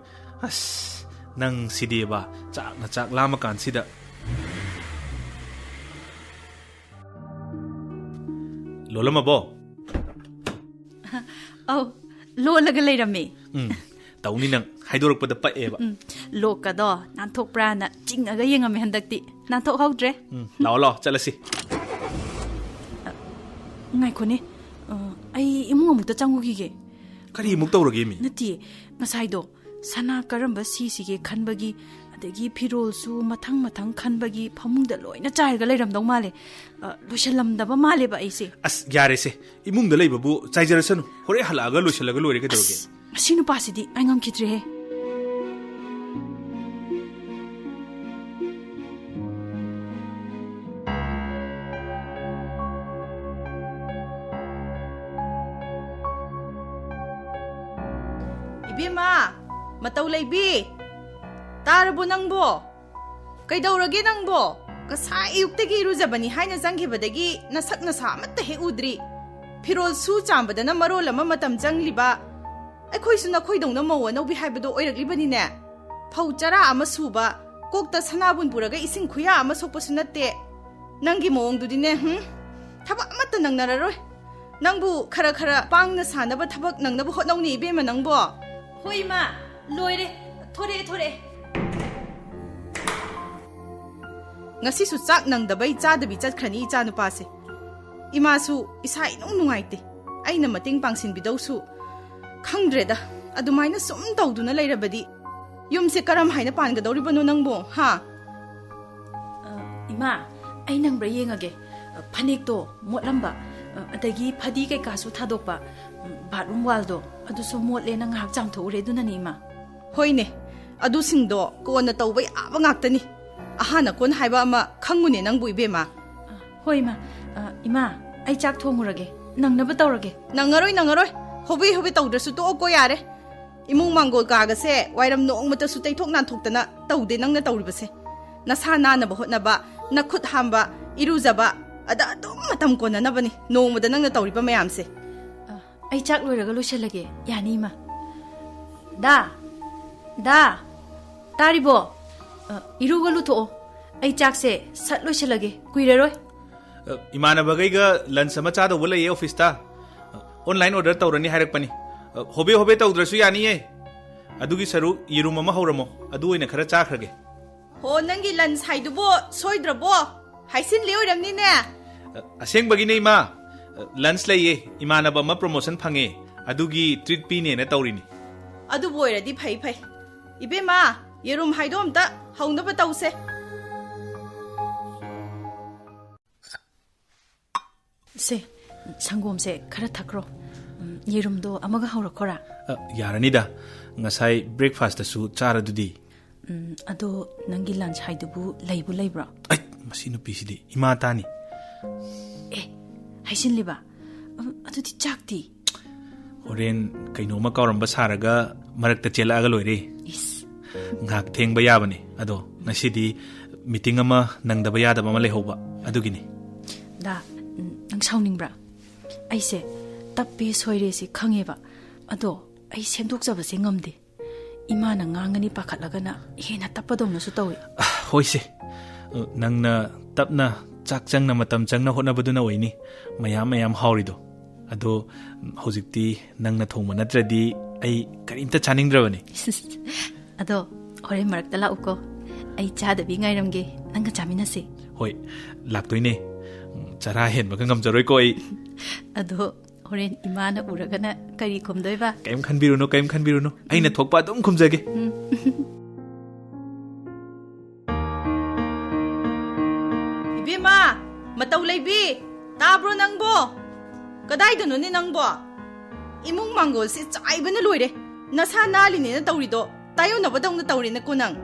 ꯑꯁ, ꯅꯪ ꯁꯤꯗꯤꯕ, ꯆꯥꯛꯅ ꯆꯥꯛ ꯂꯥꯝꯃ ꯀꯥꯟꯁꯤꯗ꯫ ꯂꯣꯜꯂꯝꯃꯕꯣ? ꯑꯧ, ꯂꯣꯜꯂꯒ ꯂꯩꯔꯝꯃꯦ꯫ ꯎꯝ, ꯇꯧꯅꯤ ꯅꯪ꯫ ꯍꯥꯏꯗꯣꯔꯛꯄꯗ ꯄꯛꯑꯦꯕ꯫ ꯎꯝ, ꯂꯣꯛꯀꯗꯣ ꯅꯥꯟꯊꯣꯛꯄ꯭ꯔꯥꯅ ꯆꯤꯡꯉꯒ ꯌꯦꯡꯉꯝꯃꯦ, ꯍꯟꯗꯛꯇꯤ ꯅꯥꯟꯊꯣꯛꯍꯧꯗ꯭ꯔꯦ꯫ ꯎꯝ, ꯂꯥꯛꯑꯣ, ꯂꯥꯛꯑꯣ, ꯆꯠꯂꯁꯤ꯫ ꯉꯥꯏꯈꯣꯅꯦ, ꯑ, ꯑꯩ ꯏꯃꯨꯡ ꯑꯃꯨꯛꯇ ꯆꯪꯉꯨꯈꯤꯒꯦ꯫ ꯀꯔꯤ ꯑꯃꯨꯛ ꯇꯧꯔꯒꯦ, ꯃꯤ? ꯅꯠꯇꯤꯌꯦ, ꯉꯁꯥꯏꯗꯣ ꯁꯅꯥ ꯀꯔꯝꯕ ꯁꯤꯁꯤꯒꯦ ꯈꯟꯕꯒꯤ, ꯑꯗꯒꯤ ꯐꯤꯔꯣꯜꯁꯨ ꯃꯊꯪ ꯃꯊꯪ ꯈꯟꯕꯒꯤ ꯐꯃꯨꯡꯗ ꯂꯣꯏꯅ ꯆꯥꯏꯔꯒ ꯂꯩꯔꯝꯗꯧ ꯃꯥꯜꯂꯦ꯫ ꯑ, ꯂꯣꯏꯁꯜꯂꯝꯗꯕ ꯃꯥꯜꯂꯦꯕ ꯑꯩꯁꯦ꯫ ꯑꯁ, ꯌꯥꯔꯦꯁꯦ, ꯏꯃꯨꯡꯗ ꯂꯩꯕꯕꯨ ꯆꯥꯏꯖꯔꯁꯅꯨ, ꯍꯣꯔꯦꯟ ꯍꯜꯂꯛꯑꯒ ꯂꯣꯏꯁꯤꯜꯂꯒ ꯂꯣꯏꯔꯦ, ꯀꯩꯗꯧꯔꯒꯦ? ꯑꯁ, ꯃꯁꯤ ꯅꯨꯄꯥꯁꯤꯗꯤ ꯑꯩ ꯉꯝꯈꯤꯗ꯭ꯔꯦꯍꯦ꯫ ꯏꯕꯦꯝꯃ, ꯃꯇꯧ ꯂꯩꯕꯤ, ꯇꯥꯔꯕꯣ ꯅꯪꯕꯣ? ꯀꯩꯗꯧꯔꯒꯦ ꯅꯪꯕꯣ? ꯉꯁꯥꯏ ꯑꯌꯨꯛꯇꯒꯤ ꯏꯔꯨꯖꯕꯅꯤ ꯍꯥꯏꯅ ꯆꯪꯈꯤꯕꯗꯒꯤ ꯅꯁꯛ ꯅꯁꯥ ꯑꯃꯠꯇ ꯍꯦꯛ ꯎꯗ꯭ꯔꯤ꯫ ꯐꯤꯔꯣꯜ ꯁꯨ ꯆꯥꯝꯕꯗꯅ ꯃꯔꯣꯜ ꯑꯃ ꯃꯇꯝ ꯆꯪꯂꯤꯕ꯫ ꯑꯩꯈꯣꯏꯁꯨ ꯅꯈꯣꯏꯗꯧꯅ ꯃꯧ ꯑꯅꯧꯕꯤ ꯍꯥꯏꯕꯗꯣ ꯑꯣꯏꯔꯛꯂꯤꯕꯅꯤꯅꯦ꯫ ꯐꯧ ꯆꯔꯥ ꯑꯃ ꯁꯨꯕ, ꯀꯣꯛꯇ ꯁꯅꯥꯕꯨꯟ ꯄꯨꯔꯒ ꯏꯁꯤꯡ ꯈꯨꯌꯥ ꯑꯃ ꯁꯣꯛꯄꯁꯨ ꯅꯠꯇꯦ꯫ ꯅꯪꯒꯤ ꯃꯑꯣꯡꯗꯨꯗꯤꯅꯦ, ꯍꯨꯝ? ꯊꯕꯛ ꯑꯃꯠꯇ ꯅꯪꯅꯔꯔꯣꯏ꯫ ꯅꯪꯕꯨ ꯈꯔ ꯈꯔ ꯄꯥꯡꯅ ꯁꯥꯅꯕ ꯊꯕꯛ ꯅꯪꯅꯕ ꯍꯣꯠꯅꯧꯅꯦ, ꯏꯕꯦꯝꯃ, ꯅꯪꯕꯣ꯫ ꯍꯣꯏ, ꯏꯃꯥ, ꯂꯣꯏꯔꯦ꯫ ꯊꯣꯔꯛꯑꯦ, ꯊꯣꯔꯛꯑꯦ꯫ ꯉꯁꯤꯁꯨ ꯆꯥꯛ ꯅꯪꯗꯕꯩ ꯆꯥꯗꯕꯤ ꯆꯠꯈ꯭ꯔꯅꯤ ꯏꯆꯥ ꯅꯨꯄꯥꯁꯦ꯫ ꯏꯃꯥꯁꯨ ꯏꯁꯥ ꯏꯅꯨꯡ ꯅꯨꯡꯉꯥꯏꯇꯦ꯫ ꯑꯩꯅ ꯃꯇꯦꯡ ꯄꯥꯡꯁꯤꯟꯕꯤꯗꯧꯁꯨ ꯈꯪꯗ꯭ꯔꯦꯗ꯫ ꯑꯗꯨꯃꯥꯏꯅ ꯁꯨꯝ ꯇꯧꯗꯨꯅ ꯂꯩꯔꯕꯗꯤ ꯌꯨꯝꯁꯦ ꯀꯔꯝ ꯍꯥꯏꯅ ꯄꯥꯟꯒꯗꯧꯔꯤꯕꯅꯣ ꯅꯪꯕꯣ, ꯍꯥ? ꯑ, ꯏꯃꯥ, ꯑꯩ ꯅꯪꯕ꯭ꯔꯥ ꯌꯦꯡꯉꯒꯦ꯫ ꯑ, ꯐꯅꯦꯛꯇꯣ ꯃꯣꯠꯂꯝꯕ, ꯑ, ꯑꯗꯒꯤ ꯐꯗꯤ ꯀꯩꯀꯥꯁꯨ ꯊꯥꯗꯣꯛꯄ, ꯎꯝ, ꯕꯥꯠꯔꯨꯝ ꯋꯥꯜꯗꯣ ꯑꯗꯨꯁꯨ ꯃꯣꯠꯂꯦꯅ ꯉꯥꯏꯍꯥꯛ ꯆꯥꯝꯊꯣꯛꯎꯔꯦ, ꯑꯗꯨꯅꯅꯦ, ꯏꯃꯥ꯫ ꯍꯣꯏꯅꯦ, ꯑꯗꯨꯁꯤꯡꯗꯣ ꯀꯣꯟꯅ ꯇꯧꯕ ꯌꯥꯕ ꯉꯥꯛꯇꯅꯤ꯫ ꯑꯍꯥꯟ ꯑꯀꯣꯟ ꯍꯥꯏꯕ ꯑꯃ ꯈꯪꯉꯨꯅꯦ ꯅꯪꯕꯨ, ꯏꯕꯦꯝꯃ꯫ ꯑ, ꯍꯣꯏ, ꯏꯃꯥ꯫ ꯑ, ꯏꯃꯥ, ꯑꯩ ꯆꯥꯛ ꯊꯣꯡꯉꯨꯔꯒꯦ꯫ ꯅꯪꯅꯕ ꯇꯧꯔꯒꯦ꯫ ꯅꯪꯉꯔꯣꯏ, ꯅꯪꯉꯔꯣꯏ꯫ ꯍꯣꯕꯦ ꯍꯣꯕꯦ ꯇꯧꯗ꯭ꯔꯁꯨ ꯇꯣꯛꯑꯣꯀꯣ, ꯌꯥꯔꯦ꯫ ꯏꯃꯨꯡ ꯃꯥꯡꯒꯣꯜ ꯀꯥꯒꯁꯦ ꯋꯥꯏꯔꯝ ꯅꯣꯡꯃꯇꯁꯨ ꯇꯩꯊꯣꯛ ꯅꯥꯟꯊꯣꯛꯇꯅ ꯇꯧꯗꯦ ꯅꯪꯅ ꯇꯧꯔꯤꯕꯁꯦ꯫ ꯅꯁꯥ ꯅꯥꯟꯅꯕ ꯍꯣꯠꯅꯕ, ꯅꯈꯨꯠ ꯍꯥꯝꯕ, ꯏꯔꯨꯖꯕ, ꯑꯗ ꯑꯗꯨꯝ ꯃꯇꯝ ꯀꯣꯟꯅꯅꯕꯅꯤ ꯅꯣꯡꯃꯗ ꯅꯪꯅ ꯇꯧꯔꯤꯕ ꯃꯌꯥꯝꯁꯦ꯫ ꯑ, ꯑꯩ ꯆꯥꯛ ꯂꯣꯏꯔꯒ ꯂꯣꯏꯁꯤꯜꯂꯒꯦ, ꯌꯥꯅꯤ, ꯏꯃꯥ꯫ ꯗꯥ! ꯗꯥ! ꯇꯥꯔꯤꯕꯣ? ꯑ, ꯏꯔꯨꯒ ꯂꯨꯊꯣꯛꯑꯣ꯫ ꯑꯩ ꯆꯥꯛꯁꯦ ꯁꯠ ꯂꯣꯏꯁꯤꯜꯂꯒꯦ, ꯀꯨꯏꯔꯔꯣꯏ꯫ ꯑ, ꯏꯃꯥꯟꯅꯕꯈꯩꯒ ꯂꯟꯆ ꯑꯃ ꯆꯥꯗꯧꯕ ꯂꯩꯌꯦ ꯑꯣꯐꯤꯁꯇ꯫ ꯑ, ꯑꯣꯟꯂꯥꯏꯟ ꯑꯣꯔꯗꯔ ꯇꯧꯔꯅꯤ ꯍꯥꯏꯔꯛꯄꯅꯤ꯫ ꯑ, ꯍꯣꯕꯦ ꯍꯣꯕꯦ ꯇꯧꯗ꯭ꯔꯁꯨ ꯌꯥꯅꯤꯌꯦ꯫ ꯑꯗꯨꯒꯤ ꯁꯔꯨꯛ ꯌꯦꯔꯨꯝ ꯑꯃ ꯍꯧꯔꯝꯃꯣ, ꯑꯗꯨ ꯑꯣꯏꯅ ꯈꯔ ꯆꯥꯈ꯭ꯔꯒꯦ꯫ ꯍꯣ, ꯅꯪꯒꯤ ꯂꯟꯆ ꯍꯥꯏꯗꯨꯕꯣ ꯁꯣꯏꯗ꯭ꯔꯕꯣ? ꯍꯥꯏꯁꯤꯟꯂꯤ ꯑꯣꯏꯔꯝꯅꯤꯅꯦ꯫ ꯑ, ꯑꯁꯦꯡꯕꯒꯤꯅꯦ, ꯏꯃꯥ꯫ ꯑ, ꯂꯟꯆ ꯂꯩꯌꯦ, ꯏꯃꯥꯟꯅꯕ ꯑꯃ ꯄ꯭ꯔꯣꯃꯣꯁꯟ ꯐꯪꯉꯦ, ꯑꯗꯨꯒꯤ ꯇ꯭ꯔꯤꯠ ꯄꯤꯅꯦꯅ ꯇꯧꯔꯤꯅꯤ꯫ ꯑꯗꯨꯕꯨ ꯑꯣꯏꯔꯗꯤ ꯐꯩ ꯐꯩ꯫ ꯏꯕꯦꯝꯃ, ꯌꯦꯔꯨꯝ ꯍꯥꯏꯗꯣ ꯑꯝꯇ ꯍꯧꯅꯕ ꯇꯧꯁꯦ꯫ ꯁꯦ, ꯁꯪꯒꯣꯝꯁꯦ ꯈꯔ ꯊꯛꯈ꯭ꯔꯣ꯫ ꯎꯝ, ꯌꯦꯔꯨꯝꯗꯣ ꯑꯃꯒ ꯍꯧꯔꯛꯈꯣꯔꯥ? ꯑ, ꯌꯥꯔꯅꯤꯗ꯫ ꯉꯁꯥꯏ ꯕ꯭ꯔꯦꯛꯐꯥꯁꯇꯁꯨ ꯆꯥꯔꯗꯨꯗꯤ꯫ ꯎꯝ, ꯑꯗꯣ ꯅꯪꯒꯤ ꯂꯟꯆ ꯍꯥꯏꯗꯨꯕꯨ ꯂꯩꯕꯨ ꯂꯩꯕ꯭ꯔꯣ? ꯑꯩ, ꯃꯁꯤ ꯅꯨꯄꯤꯁꯤꯗꯤ ꯏꯃꯥ ꯇꯥꯅꯤ꯫ ꯑꯦ, ꯍꯥꯏꯁꯤꯜꯂꯤꯕ? ꯎꯝ, ꯑꯗꯨꯗꯤ ꯆꯥꯛꯇꯤ? ꯍꯣꯔꯦꯟ ꯀꯩꯅꯣꯝꯃ ꯀꯥꯎꯔꯝꯕ ꯁꯥꯔꯒ ꯃꯔꯛꯇ ꯆꯦꯜꯂꯛꯑꯒ ꯂꯣꯏꯔꯦ꯫ ꯏꯁ꯫ ꯉꯥꯏꯍꯥꯛ ꯊꯦꯡꯕ ꯌꯥꯕꯅꯤ, ꯑꯗꯣ ꯉꯁꯤꯗꯤ ꯃꯤꯇꯤꯡ ꯑꯃ ꯅꯪꯗꯕ ꯌꯥꯗꯕ ꯑꯃ ꯂꯩꯍꯧꯕ, ꯑꯗꯨꯒꯤꯅꯤ꯫ ꯗꯥ, ꯎꯝ, ꯅꯪ ꯁꯥꯎꯅꯤꯡꯕ꯭ꯔꯥ? ꯑꯩꯁꯦ ꯇꯞꯄꯦ ꯁꯣꯏꯔꯦ ꯁꯤ ꯈꯪꯉꯦꯕ, ꯑꯗꯣ ꯑꯩ ꯁꯦꯝꯗꯣꯛꯆꯕꯁꯦ ꯉꯝꯗꯦ꯫ ꯏꯃꯥꯅ ꯉꯥꯡꯒꯅꯤ ꯄꯥꯈꯠꯂꯒꯅ ꯍꯦꯟꯅ ꯇꯞꯄꯗꯧꯅꯁꯨ ꯇꯧꯏ꯫ ꯑ, ꯍꯣꯏꯁꯦ꯫ ꯑ, ꯅꯪꯅ ꯇꯞꯅ, ꯆꯥꯛ ꯆꯪꯅ, ꯃꯇꯝ ꯆꯪꯅ ꯍꯣꯠꯅꯕꯗꯨꯅ ꯑꯣꯏꯅꯤ ꯃꯌꯥꯝ ꯃꯌꯥꯝ ꯍꯥꯎꯔꯤꯗꯣ꯫ ꯑꯗꯣ, ꯎꯝ, ꯍꯧꯖꯤꯛꯇꯤ ꯅꯪꯅ ꯊꯣꯡꯕ ꯅꯠꯇ꯭ꯔꯗꯤ ꯑꯩ ꯀꯔꯤꯝꯇ ꯆꯥꯅꯤꯡꯗ꯭ꯔꯕꯅꯤ꯫ ꯑꯗꯣ ꯍꯣꯔꯦꯟ ꯃꯔꯛꯇ ꯂꯥꯛꯎꯀꯣ꯫ ꯑꯩ ꯆꯥꯗꯕꯤ ꯉꯥꯏꯔꯝꯒꯦ, ꯅꯪꯒ ꯆꯥꯃꯤꯟꯅꯁꯦ꯫ ꯍꯣꯏ, ꯂꯥꯛꯇꯣꯏꯅꯦ꯫ ꯎꯝ, ꯆꯔꯥ ꯍꯦꯟꯕꯒ ꯉꯝꯖꯔꯣꯏꯀꯣ ꯑꯩ꯫ ꯑꯗꯣ ꯍꯣꯔꯦꯟ ꯏꯃꯥꯅ ꯎꯔꯒꯅ ꯀꯔꯤ ꯈꯨꯝꯗꯣꯏꯕ? ꯀꯩꯝ ꯈꯟꯕꯤꯔꯨꯅꯨ, ꯀꯩꯝ ꯈꯟꯕꯤꯔꯨꯅꯨ꯫ ꯑꯩꯅ ꯎꯝ꯫ ꯊꯣꯛꯄ ꯑꯗꯨꯝ ꯈꯨꯝꯖꯒꯦ꯫ ꯎꯝ꯫ ꯏꯕꯦꯝꯃ, ꯃꯇꯧ ꯂꯩꯕꯤ, ꯇꯥꯕ꯭ꯔꯣ ꯅꯪꯕꯣ? ꯀꯗꯥꯏꯗꯅꯣꯅꯦ ꯅꯪꯕꯣ? ꯏꯃꯨꯡ ꯃꯥꯡꯒꯣꯜꯁꯦ ꯆꯥꯏꯕꯅ ꯂꯣꯏꯔꯦ꯫ ꯅꯁꯥ ꯅꯥꯜꯂꯤꯅꯦꯅ ꯇꯧꯔꯤꯗꯣ ꯇꯥꯏꯌꯣꯟꯅꯕꯗꯧꯅ ꯇꯧꯔꯦꯅꯦꯀꯣ ꯅꯪ꯫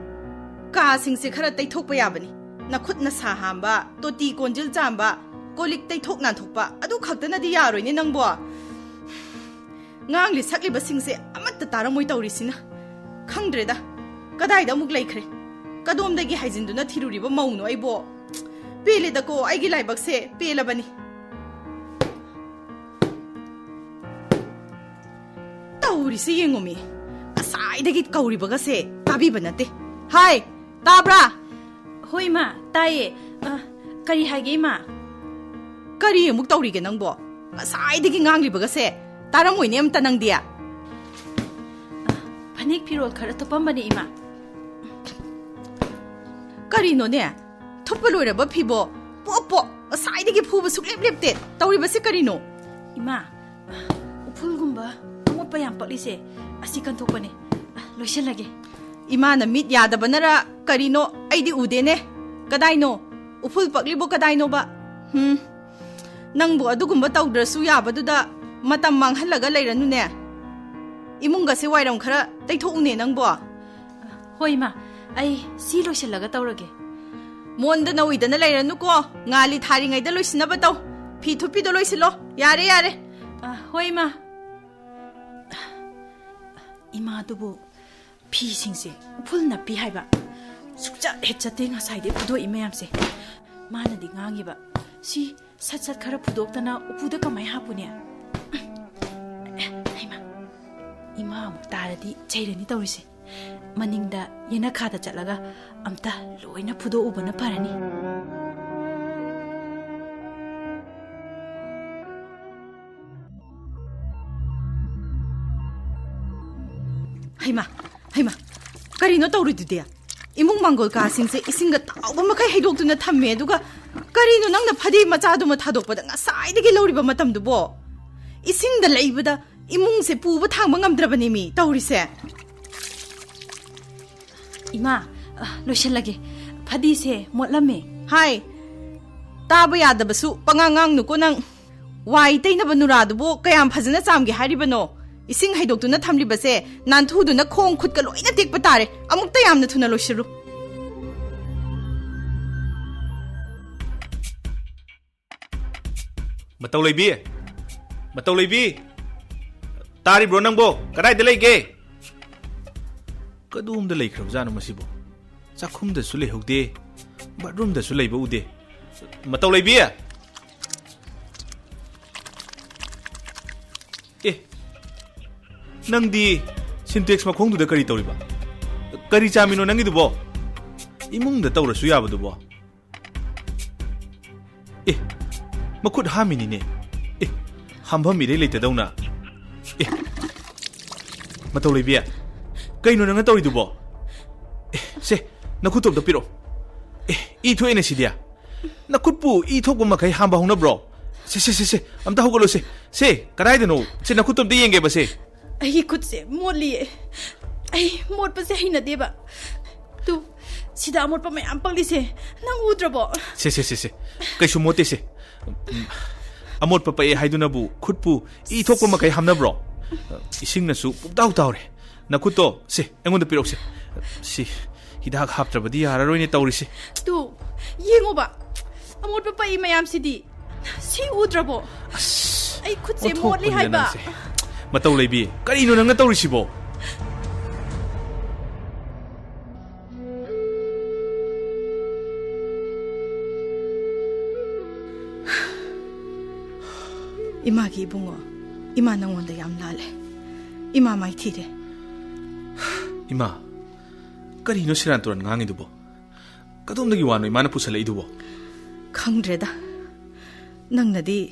ꯀꯥꯁꯤꯡꯁꯦ ꯈꯔ ꯇꯩꯊꯣꯛꯄ ꯌꯥꯕꯅꯤ꯫ ꯅꯈꯨꯠ ꯅꯁꯥ ꯍꯥꯝꯕ, ꯇꯣꯇꯤ ꯀꯣꯟꯖꯤꯜ ꯆꯥꯝꯕ, ꯀꯣꯜ ꯂꯤꯛ ꯇꯩꯊꯣꯛ ꯅꯥꯟꯊꯣꯛꯄ, ꯑꯗꯨ ꯈꯛꯇꯅꯗꯤ ꯌꯥꯔꯣꯏꯅꯦ ꯅꯪꯕꯣ꯫ ꯉꯥꯡꯂꯤ ꯁꯛꯂꯤꯕꯁꯤꯡꯁꯦ ꯑꯃꯠꯇ ꯇꯥꯔꯝꯃꯣꯏ ꯇꯧꯔꯤꯁꯤꯅ꯫ ꯈꯪꯗ꯭ꯔꯦꯗ, ꯀꯗꯥꯏꯗ ꯑꯃꯨꯛ ꯂꯩꯈ꯭ꯔꯦ? ꯀꯗꯣꯝꯗꯒꯤ ꯍꯥꯏꯖꯤꯟꯗꯨꯅ ꯊꯤꯔꯨꯔꯤꯕ ꯃꯧꯅꯣ ꯑꯩꯕꯣ? ꯄꯦꯜꯂꯦꯗꯀꯣ, ꯑꯩꯒꯤ ꯂꯥꯏꯕꯛꯁꯦ ꯄꯦꯜꯂꯕꯅꯤ꯫ ꯇꯧꯔꯤꯁꯦ ꯌꯦꯡꯉꯨꯃꯤ, ꯉꯁꯥꯏꯗꯒꯤ ꯀꯧꯔꯤꯕꯒꯁꯦ ꯇꯥꯕꯤꯕ ꯅꯠꯇꯦ꯫ ꯍꯥꯏ, ꯇꯥꯕ꯭ꯔꯥ? ꯍꯣꯏ, ꯏꯃꯥ, ꯇꯥꯏꯌꯦ꯫ ꯑ, ꯀꯔꯤ ꯍꯥꯏꯒꯦ, ꯏꯃꯥ? ꯀꯔꯤ ꯑꯃꯨꯛ ꯇꯧꯔꯤꯒꯦ ꯅꯪꯕꯣ? ꯉꯁꯥꯏꯗꯒꯤ ꯉꯥꯡꯂꯤꯕꯒꯁꯦ ꯇꯥꯔꯝꯃꯣꯏꯅꯦ ꯑꯝꯇ ꯅꯪꯗꯤ꯫ ꯑ, ꯐꯅꯦꯛ ꯐꯤꯔꯣꯜ ꯈꯔ ꯊꯨꯞꯄꯝꯕꯅꯦ, ꯏꯃꯥ꯫ ꯀꯔꯤꯅꯣꯅꯦ? ꯊꯨꯞꯄ ꯂꯣꯏꯔꯕ ꯐꯤꯕꯣ ꯄꯣꯞ ꯄꯣꯞ ꯉꯁꯥꯏꯗꯒꯤ ꯐꯨꯕ ꯁꯨꯛꯂꯦꯞ ꯂꯦꯞꯇꯦ꯫ ꯇꯧꯔꯤꯕꯁꯤ ꯀꯔꯤꯅꯣ? ꯏꯃꯥ, ꯎꯐꯨꯜꯒꯨꯝꯕ ꯑꯃꯣꯠꯄ ꯌꯥꯝ ꯄꯛꯂꯤꯁꯦ, ꯑꯁꯤ ꯀꯟꯊꯣꯛꯄꯅꯦ꯫ ꯑ, ꯂꯣꯏꯁꯤꯜꯂꯒꯦ꯫ ꯏꯃꯥꯅ ꯃꯤꯠ ꯌꯥꯗꯕꯅꯔ ꯀꯔꯤꯅꯣ, ꯑꯩꯗꯤ ꯎꯗꯦꯅꯦ꯫ ꯀꯗꯥꯏꯅꯣ? ꯎꯐꯨꯜ ꯄꯛꯂꯤꯕꯣ ꯀꯗꯥꯏꯅꯣꯕ? ꯍꯨꯝ, ꯅꯪꯕꯨ ꯑꯗꯨꯒꯨꯝꯕ ꯇꯧꯗ꯭ꯔꯁꯨ ꯌꯥꯕꯗꯨꯗ ꯃꯇꯝ ꯃꯥꯡꯍꯜꯂꯒ ꯂꯩꯔꯅꯨꯅꯦ꯫ ꯏꯃꯨꯡꯒꯁꯦ ꯋꯥꯏꯔꯝ ꯈꯔ ꯇꯩꯊꯣꯛꯎꯅꯦ ꯅꯪꯕꯣ꯫ ꯍꯣꯏ, ꯏꯃꯥ, ꯑꯩ ꯁꯤ ꯂꯣꯏꯁꯤꯜꯂꯒ ꯇꯧꯔꯒꯦ꯫ ꯃꯣꯟꯗꯅ ꯎꯏꯗꯅ ꯂꯩꯔꯅꯨꯀꯣ, ꯉꯥꯜꯂꯤ ꯊꯥꯔꯤꯉꯩꯗ ꯂꯣꯏꯁꯤꯟꯅꯕ ꯇꯧ꯫ ꯐꯤ ꯊꯨꯞꯄꯤꯗꯣ ꯂꯣꯏꯁꯤꯜꯂꯣ꯫ ꯌꯥꯔꯦ, ꯌꯥꯔꯦ꯫ ꯑ, ꯍꯣꯏ, ꯏꯃꯥ꯫ ꯏꯃꯥꯗꯨꯕꯨ ꯐꯤꯁꯤꯡꯁꯦ ꯎꯐꯨꯜ ꯅꯞꯄꯤ ꯍꯥꯏꯕ꯫ ꯁꯨꯛꯆꯠ ꯍꯦꯛ ꯆꯠꯇꯦ ꯉꯁꯥꯏꯗꯩ ꯐꯨꯗꯣꯛꯏ ꯃꯌꯥꯝꯁꯦ꯫ ꯃꯥꯅꯗꯤ ꯉꯥꯡꯉꯤꯕ, "ꯁꯤ ꯁꯠ ꯁꯠ ꯈꯔ ꯐꯨꯗꯣꯛꯇꯅ ꯎꯄꯨꯗ ꯀꯃꯥꯏ ꯍꯥꯞꯄꯨꯅꯦ?" ꯍꯩꯃꯥ, ꯏꯃꯥ ꯑꯃꯨꯛ ꯇꯥꯔꯗꯤ ꯆꯩꯔꯅꯤ ꯇꯧꯔꯤꯁꯦ꯫ ꯃꯅꯤꯡꯗ ꯌꯦꯅꯈꯥꯗ ꯆꯠꯂꯒ ꯑꯝꯇ ꯂꯣꯏꯅ ꯐꯨꯗꯣꯛꯎꯕꯅ ꯐꯔꯅꯤ꯫ ꯍꯩꯃꯥ, ꯍꯩꯃꯥ, ꯀꯔꯤꯅꯣ ꯇꯧꯔꯤꯗꯨꯗꯤ? ꯏꯃꯨꯡ ꯃꯥꯡꯒꯣꯜ ꯀꯥꯁꯤꯡꯁꯦ ꯏꯁꯤꯡꯒ ꯇꯥꯎꯕ ꯃꯈꯩ ꯍꯩꯗꯣꯛꯇꯨꯅ ꯊꯝꯃꯦ, ꯑꯗꯨꯒ ꯀꯔꯤꯅꯣ ꯅꯪꯅ ꯐꯗꯤ ꯃꯆꯥꯗꯨꯃ ꯊꯥꯗꯣꯛꯄꯗ ꯉꯁꯥꯏꯗꯒꯤ ꯂꯧꯔꯤꯕ ꯃꯇꯝꯗꯨꯕꯣ? ꯏꯁꯤꯡꯗ ꯂꯩꯕꯗ ꯏꯃꯨꯡꯁꯦ ꯄꯨꯕ ꯊꯥꯡꯕ ꯉꯝꯗ꯭ꯔꯕꯅꯦꯃꯤ ꯇꯧꯔꯤꯁꯦ꯫ ꯏꯃꯥ, ꯑ, ꯂꯣꯏꯁꯜꯂꯒꯦ꯫ ꯐꯗꯤꯁꯦ ꯃꯣꯠꯂꯝꯃꯦ꯫ ꯍꯥꯏ, ꯇꯥꯕ ꯌꯥꯗꯕꯁꯨ ꯄꯉꯥꯡ ꯉꯥꯡꯅꯨꯀꯣ ꯅꯪ꯫ ꯋꯥꯏ ꯇꯩꯅꯕ ꯅꯨꯔꯥꯗꯨꯕꯨ ꯀꯌꯥꯝ ꯐꯖꯅ ꯆꯥꯝꯒꯦ ꯍꯥꯏꯔꯤꯕꯅꯣ? ꯏꯁꯤꯡ ꯍꯩꯗꯣꯛꯇꯨꯅ ꯊꯝꯂꯤꯕꯁꯦ ꯅꯥꯟꯊꯨꯗꯨꯅ ꯈꯣꯡ ꯈꯨꯠꯀ ꯂꯣꯏꯅ ꯇꯦꯛꯄ ꯇꯥꯔꯦ꯫ ꯑꯃꯨꯛꯇ ꯌꯥꯝꯅ ꯊꯨꯅ ꯂꯣꯏꯁꯤꯜꯂꯨ꯫ ꯃꯇꯧ ꯂꯩꯕꯤ! ꯃꯇꯧ ꯂꯩꯕꯤ! ꯇꯥꯔꯤꯕ꯭ꯔꯣ ꯅꯪꯕꯣ? ꯀꯗꯥꯏꯗ ꯂꯩꯒꯦ? ꯀꯗꯣꯝꯗ ꯂꯩꯈ꯭ꯔꯕꯖꯥꯠꯅꯣ ꯃꯁꯤꯕꯣ? ꯆꯥꯛꯈꯨꯝꯗꯁꯨ ꯂꯩꯍꯧꯗꯦ, ꯕꯥꯠꯔꯨꯝꯗꯁꯨ ꯂꯩꯕ ꯎꯗꯦ꯫ ꯃꯇꯧ ꯂꯩꯕꯤ! ꯑꯦ, ꯅꯪꯗꯤ ꯁꯤꯟꯇꯦꯛꯁ ꯃꯈꯣꯡꯗꯨꯗ ꯀꯔꯤ ꯇꯧꯔꯤꯕ? ꯀꯔꯤ ꯆꯥꯝꯃꯤꯅꯣ ꯅꯪꯒꯤꯗꯨꯕꯣ? ꯏꯃꯨꯡꯗ ꯇꯧꯔꯁꯨ ꯌꯥꯕꯗꯨꯕꯣ? ꯑꯦ, ꯃꯈꯨꯠ ꯍꯥꯝꯃꯤꯅꯤꯅꯦ꯫ ꯑꯦ, ꯍꯥꯝꯐꯝ ꯏꯔꯩ ꯂꯩꯇꯗꯧꯅ꯫ ꯑꯦ, ꯃꯇꯧ ꯂꯩꯕꯤ, ꯀꯩꯅꯣ ꯅꯪꯅ ꯇꯧꯔꯤꯗꯨꯕꯣ? ꯑꯦ, ꯁꯦ, ꯅꯈꯨꯠꯇꯣ ꯑꯝꯇ ꯄꯤꯔꯛꯑꯣ꯫ ꯑꯦ, ꯏ ꯊꯣꯛꯑꯦꯅꯦ ꯁꯤꯗꯤ꯫ ꯅꯈꯨꯠꯄꯨ ꯏ ꯊꯣꯛꯄ ꯃꯈꯩ ꯍꯥꯝꯕ ꯍꯧꯅꯕ꯭ꯔꯣ? ꯁꯦ, ꯁꯦ, ꯁꯦ, ꯁꯦ, ꯑꯝꯇ ꯍꯧꯒꯠꯂꯣ ꯁꯦ꯫ ꯁꯦ, ꯀꯗꯥꯏꯗꯅꯣ? ꯁꯦ, ꯅꯈꯨꯠꯇꯣ ꯑꯝꯇ ꯌꯦꯡꯒꯦꯕ ꯁꯦ꯫ ꯑꯩꯒꯤ ꯈꯨꯠꯁꯦ ꯃꯣꯠꯂꯤꯌꯦ꯫ ꯑꯩ ꯃꯣꯠꯄꯁꯦ ꯍꯩꯅꯗꯦꯕ꯫ ꯇꯨ, ꯁꯤꯗ ꯑꯃꯣꯠꯄ ꯃꯌꯥꯝ ꯄꯛꯂꯤꯁꯦ ꯅꯪ ꯎꯗ꯭ꯔꯕꯣ? ꯁꯦ, ꯁꯦ, ꯁꯦ, ꯁꯦ꯫ ꯀꯩꯁꯨ ꯃꯣꯠꯇꯦ ꯁꯦ꯫ ꯎꯝ, ꯑꯃꯣꯠꯄ ꯄꯛꯑꯦ ꯍꯥꯏꯗꯨꯅꯕꯨ ꯈꯨꯠꯄꯨ ꯏ ꯊꯣꯛꯄ ꯃꯈꯩ ꯍꯥꯝꯅꯕ꯭ꯔꯣ? ꯏꯁꯤꯡꯅꯁꯨ ꯄꯨꯡꯇꯥꯎ ꯇꯥꯎꯔꯦ꯫ ꯅꯈꯨꯠꯇꯣ ꯁꯦ, ꯑꯩꯉꯣꯟꯗ ꯄꯤꯔꯛꯎꯁꯦ꯫ ꯁꯤ ꯍꯤꯗꯥꯛ ꯍꯥꯞꯇ꯭ꯔꯕꯗꯤ ꯌꯥꯔꯔꯣꯏꯅꯦ ꯇꯧꯔꯤꯁꯦ꯫ ꯇꯨ, ꯌꯦꯡꯉꯨꯕ꯫ ꯑꯃꯣꯠꯄ ꯄꯛꯏ ꯃꯌꯥꯝꯁꯤꯗꯤ꯫ ꯁꯤ ꯎꯗ꯭ꯔꯕꯣ? ꯑꯁ, ꯑꯩ ꯈꯨꯠꯁꯦ ꯃꯣꯠꯂꯤ ꯑꯣꯟꯊꯣꯛꯄꯅꯤꯗ ꯍꯥꯏꯕ꯫ ꯅꯪꯁꯦ꯫ ꯃꯇꯧ ꯂꯩꯕꯤ, ꯀꯔꯤꯅꯣ ꯅꯪꯅ ꯇꯧꯔꯤꯁꯤꯕꯣ? ꯏꯃꯥꯒꯤ ꯏꯕꯨꯡꯉꯣ, ꯏꯃꯥ ꯅꯪꯉꯣꯟꯗ ꯌꯥꯝ ꯂꯥꯜꯂꯦ꯫ ꯏꯃꯥ ꯃꯥꯏꯊꯤꯔꯦ꯫ ꯏꯃꯥ, ꯀꯔꯤꯅꯣ ꯁꯦꯔꯥꯟ ꯇꯨꯔꯥꯟ ꯉꯥꯡꯉꯤꯗꯨꯕꯣ? ꯀꯗꯣꯝꯗꯒꯤ ꯋꯥꯅꯣ ꯏꯃꯥꯅ ꯄꯨꯁꯜꯂꯛꯏꯗꯨꯕꯣ? ꯈꯪꯗ꯭ꯔꯦꯗ꯫ ꯅꯪꯅꯗꯤ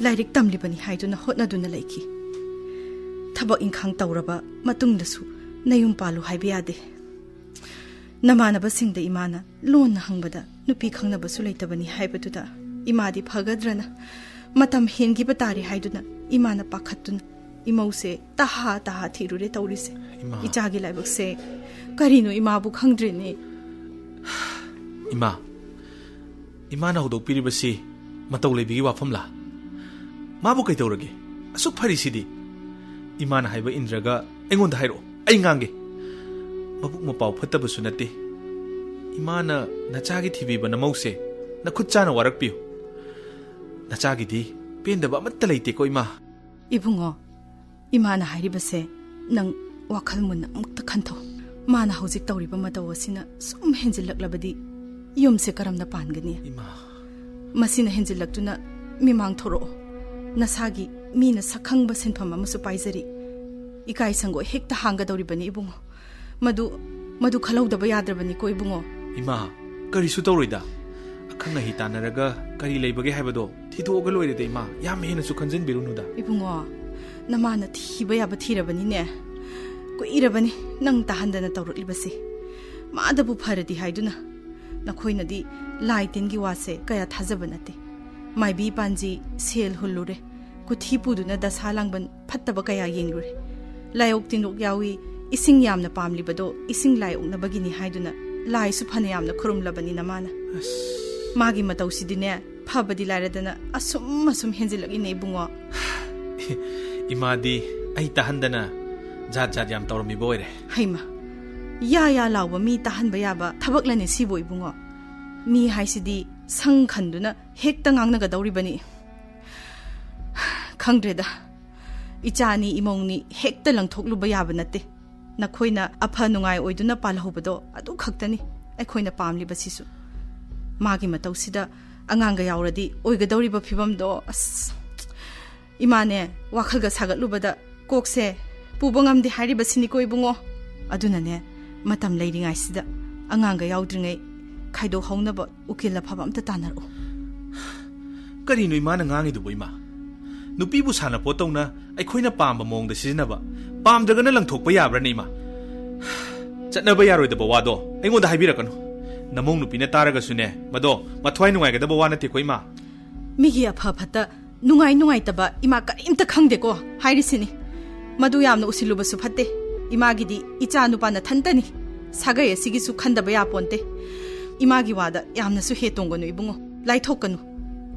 ꯂꯥꯏꯔꯤꯛ ꯇꯝꯂꯤꯕꯅꯤ ꯍꯥꯏꯗꯨꯅ ꯍꯣꯠꯅꯗꯨꯅ ꯂꯩꯈꯤ꯫ ꯊꯕꯛ ꯏꯪꯈꯥꯡ ꯇꯧꯔꯕ ꯃꯇꯨꯡꯗꯁꯨ ꯅꯌꯨꯝ ꯄꯥꯜꯂꯨ ꯍꯥꯏꯕ ꯌꯥꯗꯦ꯫ ꯅꯃꯥꯟꯅꯕꯁꯤꯡꯗ ꯏꯃꯥꯅ ꯂꯣꯟꯅ ꯍꯪꯕꯗ ꯅꯨꯄꯤ ꯈꯪꯅꯕꯁꯨ ꯂꯩꯇꯕꯅꯤ ꯍꯥꯏꯕꯗꯨꯗ ꯏꯃꯥꯗꯤ ꯐꯒꯗ꯭ꯔꯅ ꯃꯇꯝ ꯍꯦꯟꯈꯤꯕ ꯇꯥꯔꯦ ꯍꯥꯏꯗꯨꯅ ꯏꯃꯥꯅ ꯄꯥꯈꯠꯇꯨꯅ ꯏꯃꯧꯁꯦ ꯇꯍꯥ ꯇꯍꯥ ꯊꯤꯔꯨꯔꯦ ꯇꯧꯔꯤꯁꯦ꯫ ꯏꯃꯥ꯫ ꯏꯆꯥꯒꯤ ꯂꯥꯏꯕꯛꯁꯦ ꯀꯔꯤꯅꯣ ꯏꯃꯥꯕꯨ ꯈꯪꯗ꯭ꯔꯦꯅꯦ꯫ ꯏꯃꯥ, ꯏꯃꯥꯅ ꯍꯧꯗꯣꯛꯄꯤꯔꯤꯕꯁꯤ ꯃꯇꯧ ꯂꯩꯕꯤꯒꯤ ꯋꯥꯐꯝꯂꯥ? ꯃꯥꯕꯨ ꯀꯩꯗꯧꯔꯒꯦ? ꯑꯁꯨꯛ ꯐꯔꯤꯁꯤꯗꯤ꯫ ꯏꯃꯥꯅ ꯍꯥꯏꯕ ꯏꯟꯗ꯭ꯔꯒ ꯑꯩꯉꯣꯟꯗ ꯍꯥꯏꯔꯛꯑꯣ, ꯑꯩ ꯉꯥꯡꯒꯦ꯫ ꯃꯕꯨꯛ ꯃꯄꯥꯎ ꯐꯠꯇꯕꯁꯨ ꯅꯠꯇꯦ꯫ ꯏꯃꯥꯅ ꯅꯆꯥꯒꯤ ꯊꯤꯕꯤꯕ ꯅꯃꯧꯁꯦ ꯅꯈꯨꯠ ꯆꯥꯅ ꯋꯥꯔꯛꯄꯤꯌꯨ꯫ ꯅꯆꯥꯒꯤꯗꯤ ꯄꯦꯟꯗꯕ ꯑꯃꯠꯇ ꯂꯩꯇꯦꯀꯣ ꯏꯃꯥ꯫ ꯏꯕꯨꯡꯉꯣ, ꯏꯃꯥꯅ ꯍꯥꯏꯔꯤꯕꯁꯦ ꯅꯪ ꯋꯥꯈꯜ ꯃꯨꯟꯅ ꯑꯃꯨꯛꯇ ꯈꯟꯊꯧ꯫ ꯃꯥꯅ ꯍꯧꯖꯤꯛ ꯇꯧꯔꯤꯕ ꯃꯇꯧ ꯑꯁꯤꯅ ꯁꯨꯝ ꯍꯦꯟꯖꯤꯜꯂꯛꯂꯕꯗꯤ ꯌꯨꯝꯁꯦ ꯀꯔꯝꯅ ꯄꯥꯟꯒꯅꯤ? ꯏꯃꯥ꯫ ꯃꯁꯤꯅ ꯍꯦꯟꯖꯤꯜꯂꯛꯇꯨꯅ ꯃꯤꯃꯥꯡ ꯊꯣꯔꯛꯑꯣ꯫ ꯅꯁꯥꯒꯤ ꯃꯤꯅ ꯁꯛꯈꯪꯕ ꯁꯤꯟꯐꯝ ꯑꯃꯁꯨ ꯄꯥꯏꯖꯔꯤ꯫ ꯏꯀꯥꯏ ꯁꯪꯒꯣꯏ ꯍꯦꯛꯇ ꯍꯥꯡꯒꯗꯧꯔꯤꯕꯅꯤ ꯏꯕꯨꯡꯉꯣ꯫ ꯃꯗꯨ, ꯃꯗꯨ ꯈꯜꯍꯧꯗꯕ ꯌꯥꯗ꯭ꯔꯕꯅꯤꯀꯣ ꯏꯕꯨꯡꯉꯣ꯫ ꯏꯃꯥ, ꯀꯔꯤꯁꯨ ꯇꯧꯔꯣꯏꯗ꯫ ꯑꯈꯪ ꯑꯍꯩ ꯇꯥꯟꯅꯔꯒ ꯀꯔꯤ ꯂꯩꯕꯒꯦ ꯍꯥꯏꯕꯗꯣ ꯊꯤꯗꯣꯛꯑꯒ ꯂꯣꯏꯔꯦꯗ ꯏꯃꯥ꯫ ꯌꯥꯝ ꯍꯦꯟꯅꯁꯨ ꯈꯟꯖꯤꯟꯕꯤꯔꯨꯅꯨꯗ꯫ ꯏꯕꯨꯡꯉꯣ, ꯅꯃꯥꯅ ꯊꯤꯕ ꯌꯥꯕ ꯊꯤꯔꯕꯅꯤꯅꯦ꯫ ꯀꯨꯏꯔꯕꯅꯤ ꯅꯪ ꯇꯥꯍꯟꯗꯅ ꯇꯧꯔꯛꯂꯤꯕꯁꯦ꯫ ꯃꯥꯗꯕꯨ ꯐꯔꯗꯤ ꯍꯥꯏꯗꯨꯅ꯫ ꯅꯈꯣꯏꯅꯗꯤ ꯂꯥꯏ ꯇꯤꯟꯒꯤ ꯋꯥꯁꯦ ꯀꯌꯥ ꯊꯥꯖꯕ ꯅꯠꯇꯦ꯫ ꯃꯥꯏꯕꯤ ꯄꯥꯟꯖꯤ ꯁꯦꯜ ꯍꯨꯜꯂꯨꯔꯦ꯫ ꯀꯨꯊꯤ ꯄꯨꯗꯨꯅ ꯗꯁꯥ ꯂꯥꯡꯕꯟ ꯐꯠꯇꯕ ꯀꯌꯥ ꯌꯦꯡꯂꯨꯔꯦ꯫ ꯂꯥꯏꯑꯣꯛ ꯇꯤꯟꯑꯣꯛ ꯌꯥꯎꯏ, ꯏꯁꯤꯡ ꯌꯥꯝꯅ ꯄꯥꯝꯂꯤꯕꯗꯣ ꯏꯁꯤꯡ ꯂꯥꯏ ꯑꯣꯛꯅꯕꯒꯤꯅꯤ ꯍꯥꯏꯗꯨꯅ ꯂꯥꯏꯁꯨ ꯐꯅ ꯌꯥꯝꯅ ꯈꯨꯔꯨꯝꯂꯕꯅꯤ ꯅꯃꯥꯅ꯫ ꯑꯁ꯫ ꯃꯥꯒꯤ ꯃꯇꯧꯁꯤꯗꯤꯅꯦ, ꯐꯕꯗꯤ ꯂꯥꯏꯔꯗꯅ ꯑꯁꯨꯝ ꯑꯁꯨꯝ ꯍꯦꯟꯖꯤꯜꯂꯛꯏꯅꯦ ꯏꯕꯨꯡꯉꯣ꯫ ꯏꯃꯥꯗꯤ ꯑꯩ ꯇꯥꯍꯟꯗꯅ ꯖꯥꯠ ꯖꯥꯠ ꯌꯥꯝ ꯇꯧꯔꯝꯃꯤꯕ ꯑꯣꯏꯔꯦ꯫ ꯍꯩꯃ, ꯌꯥ ꯌꯥ ꯂꯥꯎꯕ ꯃꯤ ꯇꯥꯍꯟꯕ ꯌꯥꯕ ꯊꯕꯛꯂꯅꯦ ꯁꯤꯕꯨ ꯏꯕꯨꯡꯉꯣ? ꯃꯤ ꯍꯥꯏꯁꯤꯗꯤ ꯁꯪ ꯈꯟꯗꯨꯅ ꯍꯦꯛꯇ ꯉꯥꯡꯅꯒꯗꯧꯔꯤꯕꯅꯤ꯫ ꯈꯪꯗ꯭ꯔꯦꯗ, ꯏꯆꯥꯅꯤ ꯏꯃꯧꯅꯤ ꯍꯦꯛꯇ ꯂꯪꯊꯣꯛꯂꯨꯕ ꯌꯥꯕ ꯅꯠꯇꯦ꯫ ꯅꯈꯣꯏꯅ ꯑꯐ ꯅꯨꯡꯉꯥꯏ ꯑꯣꯏꯗꯨꯅ ꯄꯥꯜꯍꯧꯕꯗꯣ ꯑꯗꯨ ꯈꯛꯇꯅꯤ ꯑꯩꯈꯣꯏꯅ ꯄꯥꯝꯂꯤꯕꯁꯤꯁꯨ꯫ ꯃꯥꯒꯤ ꯃꯇꯧꯁꯤꯗ ꯑꯉꯥꯡꯒ ꯌꯥꯎꯔꯗꯤ ꯑꯣꯏꯒꯗꯧꯔꯤꯕ ꯐꯤꯕꯝꯗꯣ, ꯑꯁ, ꯏꯃꯥꯅꯦ, ꯋꯥꯈꯜꯒ ꯁꯥꯒꯠꯂꯨꯕꯗ ꯀꯣꯛꯁꯦ ꯄꯨꯕ ꯉꯝꯗꯦ ꯍꯥꯏꯔꯤꯕꯁꯤꯅꯤꯀꯣ ꯏꯕꯨꯡꯉꯣ꯫ ꯑꯗꯨꯅꯅꯦ, ꯃꯇꯝ ꯂꯩꯔꯤꯉꯩꯁꯤꯗ ꯑꯉꯥꯡꯒ ꯌꯥꯎꯗ꯭ꯔꯤꯉꯩ ꯈꯥꯏꯗꯣꯛꯍꯧꯅꯕ ꯎꯀꯤꯜ ꯑꯐꯕ ꯑꯝꯇ ꯇꯥꯟꯅꯔꯛꯎ꯫ ꯀꯔꯤꯅꯣ ꯏꯃꯥꯅ ꯉꯥꯡꯉꯤꯗꯨꯕꯣ ꯏꯃꯥ? ꯅꯨꯄꯤꯕꯨ ꯁꯥꯟꯅꯄꯣꯠꯇꯧꯅ ꯑꯩꯈꯣꯏꯅ ꯄꯥꯝꯕ ꯃꯑꯣꯡꯗ ꯁꯤꯖꯤꯟꯅꯕ, ꯄꯥꯝꯗ꯭ꯔꯒꯅ ꯂꯪꯊꯣꯛꯄ ꯌꯥꯕ꯭ꯔꯅꯦ ꯏꯃꯥ? ꯆꯠꯅꯕ ꯌꯥꯔꯣꯏꯗꯕ ꯋꯥꯗꯣ ꯑꯩꯉꯣꯟꯗ ꯍꯥꯏꯕꯤꯔꯛꯀꯅꯨ꯫ ꯅꯃꯧ ꯅꯨꯄꯤꯅ ꯇꯥꯔꯒꯁꯨꯅꯦ, ꯃꯗꯣ ꯃꯊ꯭ꯋꯥꯏ ꯅꯨꯡꯉꯥꯏꯒꯗꯕ ꯋꯥ ꯅꯠꯇꯦꯀꯣ, ꯏꯃꯥ꯫ ꯃꯤꯒꯤ ꯑꯐ ꯐꯠꯇ, ꯅꯨꯡꯉꯥꯏ ꯅꯨꯡꯉꯥꯏꯇꯕ ꯏꯃꯥ ꯀꯔꯤꯝꯇ ꯈꯪꯗꯦꯀꯣ꯫ ꯍꯥꯏꯔꯤꯁꯤꯅꯤ, ꯃꯗꯨ ꯌꯥꯝꯅ ꯎꯁꯤꯜꯂꯨꯕꯁꯨ ꯐꯠꯇꯦ꯫ ꯏꯃꯥꯒꯤꯗꯤ ꯏꯆꯥ ꯅꯨꯄꯥ ꯅꯊꯟꯇꯅꯤ꯫ ꯁꯥꯒꯩ ꯑꯁꯤꯒꯤꯁꯨ ꯈꯟꯗꯕ ꯌꯥꯄꯣꯟꯇꯦ꯫ ꯏꯃꯥꯒꯤ ꯋꯥꯗ ꯌꯥꯝꯅꯁꯨ ꯍꯦ ꯇꯣꯡꯒꯅꯨ ꯏꯕꯨꯡꯉꯣ, ꯂꯥꯏꯊꯣꯛꯀꯅꯨ꯫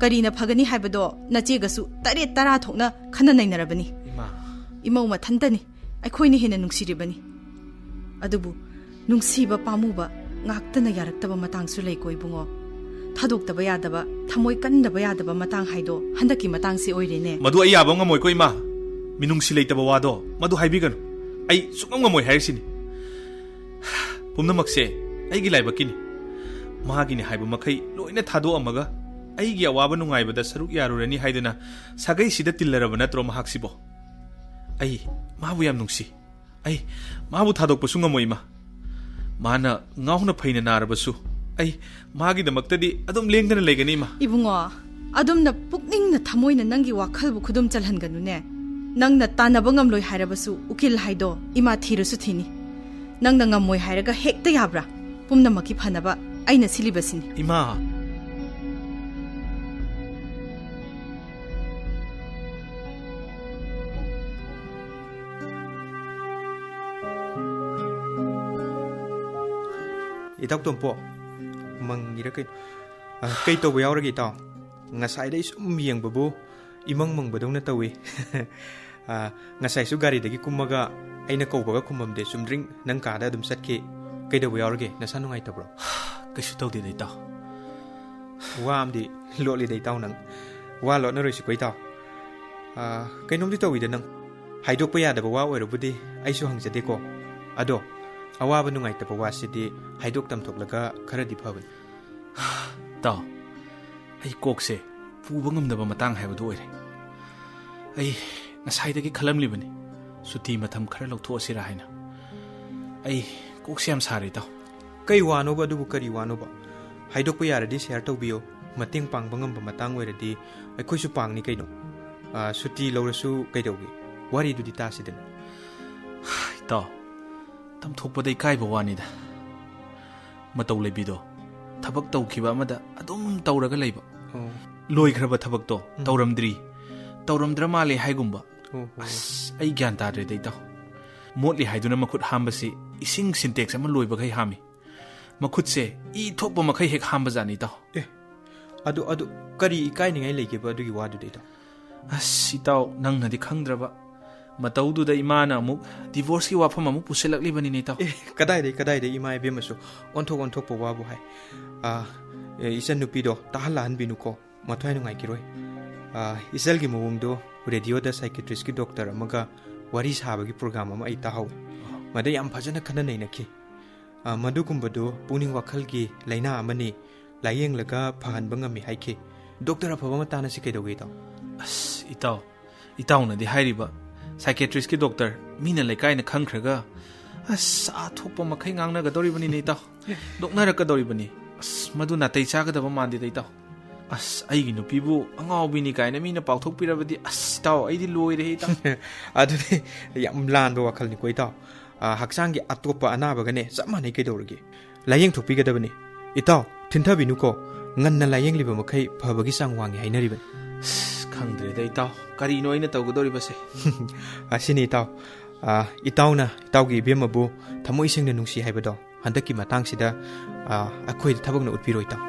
ꯀꯔꯤꯅ ꯐꯒꯅꯤ ꯍꯥꯏꯕꯗꯣ ꯅꯆꯦꯒꯁꯨ ꯇꯔꯦꯠ ꯇꯔꯥ ꯊꯣꯛꯅ ꯈꯟꯅ ꯅꯩꯅꯔꯕꯅꯤ꯫ ꯏꯃꯥ꯫ ꯏꯃꯧ ꯃꯊꯟꯇꯅꯤ꯫ ꯑꯩꯈꯣꯏꯅ ꯍꯦꯟꯅ ꯅꯨꯡꯁꯤꯔꯤꯕꯅꯤ꯫ ꯑꯗꯨꯕꯨ ꯅꯨꯡꯁꯤꯕ ꯄꯥꯝꯃꯨꯕ ꯉꯥꯛꯇꯅ ꯌꯥꯔꯛꯇꯕ ꯃꯇꯥꯡꯁꯨ ꯂꯩꯀꯣ ꯏꯕꯨꯡꯉꯣ꯫ ꯊꯥꯗꯣꯛꯇꯕ ꯌꯥꯗꯕ, ꯊꯃꯣꯏ ꯀꯟꯗꯕ ꯌꯥꯗꯕ ꯃꯇꯥꯡ ꯍꯥꯏꯗꯣ ꯍꯟꯗꯛꯀꯤ ꯃꯇꯥꯡꯁꯤ ꯑꯣꯏꯔꯦꯅꯦ꯫ ꯃꯗꯨ ꯑꯩ ꯌꯥꯕ ꯉꯝꯃꯣꯏꯀꯣ, ꯏꯃꯥ꯫ ꯃꯤꯅꯨꯡꯁꯤ ꯂꯩꯇꯕ ꯋꯥꯗꯣ ꯃꯗꯨ ꯍꯥꯏꯕꯤꯒꯅꯨ꯫ ꯑꯩ ꯁꯨꯡꯉꯝ ꯉꯝꯃꯣꯏ ꯍꯥꯏꯔꯤꯁꯤꯅꯤ꯫ ꯄꯨꯝꯅꯃꯛꯁꯦ ꯑꯩꯒꯤ ꯂꯥꯏꯕꯛꯀꯤꯅꯤ꯫ ꯃꯥꯒꯤꯅꯤ ꯍꯥꯏꯕ ꯃꯈꯩ ꯂꯣꯏꯅ ꯊꯥꯗꯣꯛꯑꯝꯃꯒ ꯑꯩꯒꯤ ꯑꯋꯥꯕ ꯅꯨꯡꯉꯥꯏꯕꯗ ꯁꯔꯨꯛ ꯌꯥꯔꯨꯔꯅꯤ ꯍꯥꯏꯗꯨꯅ ꯁꯥꯒꯩꯁꯤꯗ ꯇꯤꯜꯂꯔꯕ ꯅꯠꯇ꯭ꯔꯣ ꯃꯍꯥꯛꯁꯤꯕꯣ? ꯑꯩ ꯃꯥꯕꯨ ꯌꯥꯝ ꯅꯨꯡꯁꯤ꯫ ꯑꯩ ꯃꯥꯕꯨ ꯊꯥꯗꯣꯛꯄꯁꯨ ꯉꯝꯃꯣꯏ, ꯏꯃꯥ꯫ ꯃꯥꯅ ꯉꯥꯎꯅ ꯐꯩꯅ ꯅꯥꯔꯕꯁꯨ ꯑꯩ ꯃꯥꯒꯤꯗꯃꯛꯇꯗꯤ ꯑꯗꯨꯝ ꯂꯦꯡꯗꯅ ꯂꯩꯒꯅꯤ, ꯏꯃꯥ꯫ ꯏꯕꯨꯡꯉꯣ, ꯑꯗꯨꯝꯅ ꯄꯨꯛꯅꯤꯡꯅ ꯊꯃꯣꯏꯅ ꯅꯪꯒꯤ ꯋꯥꯈꯜꯕꯨ ꯈꯨꯗꯨꯝ ꯆꯜꯍꯟꯒꯅꯨꯅꯦ꯫ ꯅꯪꯅ ꯇꯥꯟꯅꯕ ꯉꯝꯂꯣꯏ ꯍꯥꯏꯔꯕꯁꯨ ꯎꯀꯤꯜ ꯍꯥꯏꯗꯣ ꯏꯃꯥ ꯊꯤꯔꯁꯨ ꯊꯤꯅꯤ꯫ ꯅꯪꯅ ꯉꯝꯃꯣꯏ ꯍꯥꯏꯔꯒ ꯍꯦꯛꯇ ꯌꯥꯕ꯭ꯔꯥ? ꯄꯨꯝꯅꯃꯛꯀꯤ ꯐꯅꯕ ꯑꯩꯅ ꯁꯤꯜꯂꯤꯕꯁꯤꯅꯤ꯫ ꯏꯃꯥ! ꯏꯇꯥꯎ ꯇꯣꯝꯄꯣ, ꯃꯪꯉꯤꯔ ꯀꯩꯅꯣ? ꯑ, ꯀꯩ ꯇꯧꯕ ꯌꯥꯎꯔꯒꯦ, ꯏꯇꯥꯎ? ꯉꯁꯥꯏꯗꯩ ꯁꯨꯝ ꯌꯦꯡꯕꯕꯨ ꯏꯃꯪ ꯃꯪꯕꯗꯧꯅ ꯇꯧꯏ꯫ ꯑ, ꯉꯁꯥꯏꯁꯨ ꯒꯥꯔꯤꯗꯒꯤ ꯀꯨꯝꯃꯒ ꯑꯩꯅ ꯀꯧꯕꯒ ꯈꯨꯝꯃꯝꯗꯦ, ꯆꯨꯝꯗ꯭ꯔꯤꯡ ꯅꯪ ꯀꯥꯗ ꯑꯗꯨꯝ ꯆꯠꯈꯤ꯫ ꯀꯩꯗꯧꯕ ꯌꯥꯎꯔꯒꯦ? ꯅꯁꯥ ꯅꯨꯡꯉꯥꯏꯇꯕ꯭ꯔꯣ? ꯀꯩꯁꯨ ꯇꯧꯗꯦꯗ, ꯏꯇꯥꯎ꯫ ꯋꯥ ꯑꯃꯗꯤ ꯂꯣꯠꯂꯤꯗ, ꯏꯇꯥꯎ, ꯅꯪ꯫ ꯋꯥ ꯂꯣꯠꯅꯔꯣꯏꯁꯤꯀꯣ, ꯏꯇꯥꯎ꯫ ꯑ, ꯀꯩꯅꯣꯝꯗꯤ ꯇꯧꯏꯗ ꯅꯪ꯫ ꯍꯥꯏꯗꯣꯛꯄ ꯌꯥꯗꯕ ꯋꯥ ꯑꯣꯏꯔꯕꯨꯗꯤ ꯑꯩꯁꯨ ꯍꯪꯖꯗꯦꯀꯣ꯫ ꯑꯗꯣ ꯑꯋꯥꯕ ꯅꯨꯡꯉꯥꯏꯇꯕ ꯋꯥꯁꯤꯗꯤ ꯍꯥꯏꯗꯣꯛ ꯇꯝꯊꯣꯛꯂꯒ ꯈꯔꯗꯤ ꯐꯕꯅꯤ꯫ ꯏꯇꯥꯎ, ꯑꯩ ꯀꯣꯛꯁꯦ ꯄꯨꯕ ꯉꯝꯗꯕ ꯃꯇꯥꯡ ꯍꯥꯏꯕꯗꯨ ꯑꯣꯏꯔꯦ꯫ ꯑꯩ ꯉꯁꯥꯏꯗꯒꯤ ꯈꯜꯂꯝꯂꯤꯕꯅꯤ, ꯁꯨꯇꯤ ꯃꯇꯝ ꯈꯔ ꯂꯧꯊꯣꯛꯑꯁꯤꯔꯥ ꯍꯥꯏꯅ꯫ ꯑꯩ ꯀꯣꯛꯁꯦ ꯌꯥꯝ ꯁꯥꯔꯦ, ꯏꯇꯥꯎ꯫ ꯀꯩ ꯋꯥꯅꯣꯕ ꯑꯗꯨꯕꯨ, ꯀꯔꯤ ꯋꯥꯅꯣꯕ? ꯍꯥꯏꯗꯣꯛꯄ ꯌꯥꯔꯗꯤ share ꯇꯧꯕꯤꯌꯣ꯫ ꯃꯇꯦꯡ ꯄꯥꯡꯕ ꯉꯝꯕ ꯃꯇꯥꯡ ꯑꯣꯏꯔꯗꯤ ꯑꯩꯈꯣꯏꯁꯨ ꯄꯥꯡꯅꯤ ꯀꯩꯅꯣ꯫ ꯑ, ꯁꯨꯇꯤ ꯂꯧꯔꯁꯨ ꯀꯩꯗꯧꯒꯦ? ꯋꯥꯔꯤꯗꯨꯗꯤ ꯇꯥꯁꯤꯗꯅ꯫ ꯏꯇꯥꯎ, ꯇꯝꯊꯣꯛꯄꯗ ꯏꯀꯥꯏꯕ ꯋꯥꯅꯤꯗ꯫ ꯃꯇꯧ ꯂꯩꯕꯤꯗꯣ ꯊꯕꯛ ꯇꯧꯈꯤꯕ ꯑꯃꯗ ꯑꯗꯨꯝ ꯇꯧꯔꯒ ꯂꯩꯕ꯫ ꯑꯣ꯫ ꯂꯣꯏꯈ꯭ꯔꯕ ꯊꯕꯛꯇꯣ ꯎꯝ꯫ ꯇꯧꯔꯝꯗ꯭ꯔꯤ꯫ ꯇꯧꯔꯝꯗ꯭ꯔ ꯃꯥꯜꯂꯦ ꯍꯥꯏꯒꯨꯝꯕ꯫ ꯑꯣ, ꯑꯣ꯫ ꯑꯁ, ꯑꯩ ꯒ꯭ꯌꯥꯟ ꯇꯥꯗ꯭ꯔꯦꯗ, ꯏꯇꯥꯎ꯫ ꯃꯣꯠꯂꯤ ꯍꯥꯏꯗꯨꯅ ꯃꯈꯨꯠ ꯍꯥꯝꯕꯁꯤ ꯏꯁꯤꯡ ꯁꯤꯟꯇꯦꯛꯁ ꯑꯃ ꯂꯣꯏꯕꯈꯩ ꯍꯥꯝꯃꯤ꯫ ꯃꯈꯨꯠꯁꯦ ꯏ ꯊꯣꯛꯄ ꯃꯈꯩ ꯍꯦꯛ ꯍꯥꯝꯕꯖꯥꯠꯅꯤ, ꯏꯇꯥꯎ꯫ ꯑꯦ, ꯑꯗꯨ, ꯑꯗꯨ ꯀꯔꯤ ꯏꯀꯥꯏꯅꯤꯡꯉꯥꯏ ꯂꯩꯒꯦꯕ ꯑꯗꯨꯒꯤ ꯋꯥꯗꯨꯗꯤ, ꯏꯇꯥꯎ? ꯑꯁ, ꯏꯇꯥꯎ, ꯅꯪꯅꯗꯤ ꯈꯪꯗ꯭ꯔꯕ꯫ ꯃꯇꯧꯗꯨꯗ ꯏꯃꯥꯅ ꯑꯃꯨꯛ ꯗꯤꯚꯣꯔꯁꯀꯤ ꯋꯥꯐꯝ ꯑꯃꯨꯛ ꯄꯨꯁꯤꯜꯂꯛꯂꯤꯕꯅꯤꯅꯦ, ꯏꯇꯥꯎ꯫ ꯑꯦ, ꯀꯗꯥꯏꯗꯩ, ꯀꯗꯥꯏꯗꯩ ꯏꯃꯥ ꯏꯕꯦꯝꯃꯁꯨ ꯑꯣꯟꯊꯣꯛ ꯑꯣꯟꯊꯣꯛꯄ ꯋꯥꯕꯨ ꯍꯥꯏ꯫ ꯑꯥ, ꯑꯦ, ꯏꯆꯟꯅꯨꯄꯤꯗꯣ ꯇꯥꯍꯜꯂꯛꯍꯟꯕꯤꯅꯨꯀꯣ, ꯃꯊ꯭ꯋꯥꯏ ꯅꯨꯡꯉꯥꯏꯈꯤꯔꯣꯏ꯫ ꯑꯥ, ꯏꯆꯜꯒꯤ ꯃꯑꯣꯡꯗꯣ ꯔꯦꯗꯤꯑꯣꯗ ꯁꯥꯏꯀꯦꯇ꯭ꯔꯤꯁꯀꯤ ꯗꯣꯛꯇꯔ ꯑꯃꯒ ꯋꯥꯔꯤ ꯁꯥꯕꯒꯤ ꯄ꯭ꯔꯣꯒ꯭ꯔꯥꯝ ꯑꯃ ꯑꯩ ꯇꯥꯍꯧꯋꯤ꯫ ꯃꯗ ꯌꯥꯝ ꯐꯖꯅ ꯈꯟꯅ ꯅꯩꯅꯈꯤ꯫ ꯑꯥ, ꯃꯗꯨꯒꯨꯝꯕꯗꯨ ꯄꯨꯛꯅꯤꯡ ꯋꯥꯈꯜꯒꯤ ꯂꯥꯏꯅꯥ ꯑꯃꯅꯤ, ꯂꯥꯌꯦꯡꯂꯒ ꯐꯍꯟꯕ ꯉꯝꯃꯤ ꯍꯥꯏꯈꯤ꯫ ꯗꯣꯛꯇꯔ ꯑꯐꯕ ꯑꯃ ꯇꯥꯟꯅꯁꯤ ꯀꯩꯗꯧꯒꯦ, ꯏꯇꯥꯎ? ꯑꯁ, ꯏꯇꯥꯎ, ꯏꯇꯥꯎꯅꯗꯤ ꯍꯥꯏꯔꯤꯕ ꯁꯥꯏꯀꯦꯇ꯭ꯔꯤꯁꯀꯤ ꯗꯣꯛꯇꯔ ꯃꯤꯅ ꯂꯩꯀꯥꯏꯅ ꯈꯪꯈ꯭ꯔꯒ, ꯑꯁ, ꯑꯥ ꯊꯣꯛꯄ ꯃꯈꯩ ꯉꯥꯡꯅꯒꯗꯧꯔꯤꯕꯅꯤꯅꯦ, ꯏꯇꯥꯎ꯫ ꯅꯣꯛꯅꯔꯛꯀꯗꯧꯔꯤꯕꯅꯤ꯫ ꯑꯁ, ꯃꯗꯨ ꯅꯥꯇꯩ ꯆꯥꯒꯗꯕ ꯃꯥꯟꯗꯦꯗ, ꯏꯇꯥꯎ꯫ ꯑꯁ, ꯑꯩꯒꯤ ꯅꯨꯄꯤꯕꯨ ꯑꯉꯥꯎꯕꯤꯅꯤ ꯀꯥꯏꯅ ꯃꯤꯅ ꯄꯥꯎꯊꯣꯛꯄꯤꯔꯕꯗꯤ, ꯑꯁ, ꯏꯇꯥꯎ, ꯑꯩꯗꯤ ꯂꯣꯏꯔꯦ, ꯏꯇꯥꯎ꯫ ꯑꯗꯨꯗꯤ ꯌꯥꯝ ꯂꯥꯟꯕ ꯋꯥꯈꯜꯅꯤꯀꯣ, ꯏꯇꯥꯎ꯫ ꯑꯥ, ꯍꯛꯆꯥꯡꯒꯤ ꯑꯇꯣꯞꯄ ꯑꯅꯥꯕꯒꯅꯦ ꯆꯞ ꯃꯥꯟꯅꯩ ꯀꯩꯗꯧꯔꯒꯦ? ꯂꯥꯌꯦꯡꯊꯣꯛꯄꯤꯒꯗꯕꯅꯤ꯫ ꯏꯇꯥꯎ, ꯊꯤꯟꯊꯕꯤꯅꯨꯀꯣ꯫ ꯉꯟꯅ ꯂꯥꯌꯦꯡꯂꯤꯕ ꯃꯈꯩ ꯐꯕꯒꯤ ꯆꯥꯡ ꯋꯥꯡꯉꯤ ꯍꯥꯏꯅꯔꯤꯕꯅꯤ꯫ ꯑꯁ, ꯈꯪꯗ꯭ꯔꯦꯗ, ꯏꯇꯥꯎ꯫ ꯀꯔꯤꯅꯣ ꯑꯩꯅ ꯇꯧꯒꯗꯧꯔꯤꯕꯁꯦ? ꯑꯁꯤꯅꯤ, ꯏꯇꯥꯎ꯫ ꯑꯥ, ꯏꯇꯥꯎꯅ ꯏꯇꯥꯎꯒꯤ ꯏꯕꯦꯝꯃꯕꯨ ꯊꯃꯣꯏ ꯁꯦꯡꯅ ꯅꯨꯡꯁꯤ ꯍꯥꯏꯕꯗꯣ ꯍꯟꯗꯛꯀꯤ ꯃꯇꯥꯡꯁꯤꯗ, ꯑꯥ, ꯑꯩꯈꯣꯏꯗ ꯊꯕꯛꯅ ꯎꯠꯄꯤꯔꯣ, ꯏꯇꯥꯎ꯫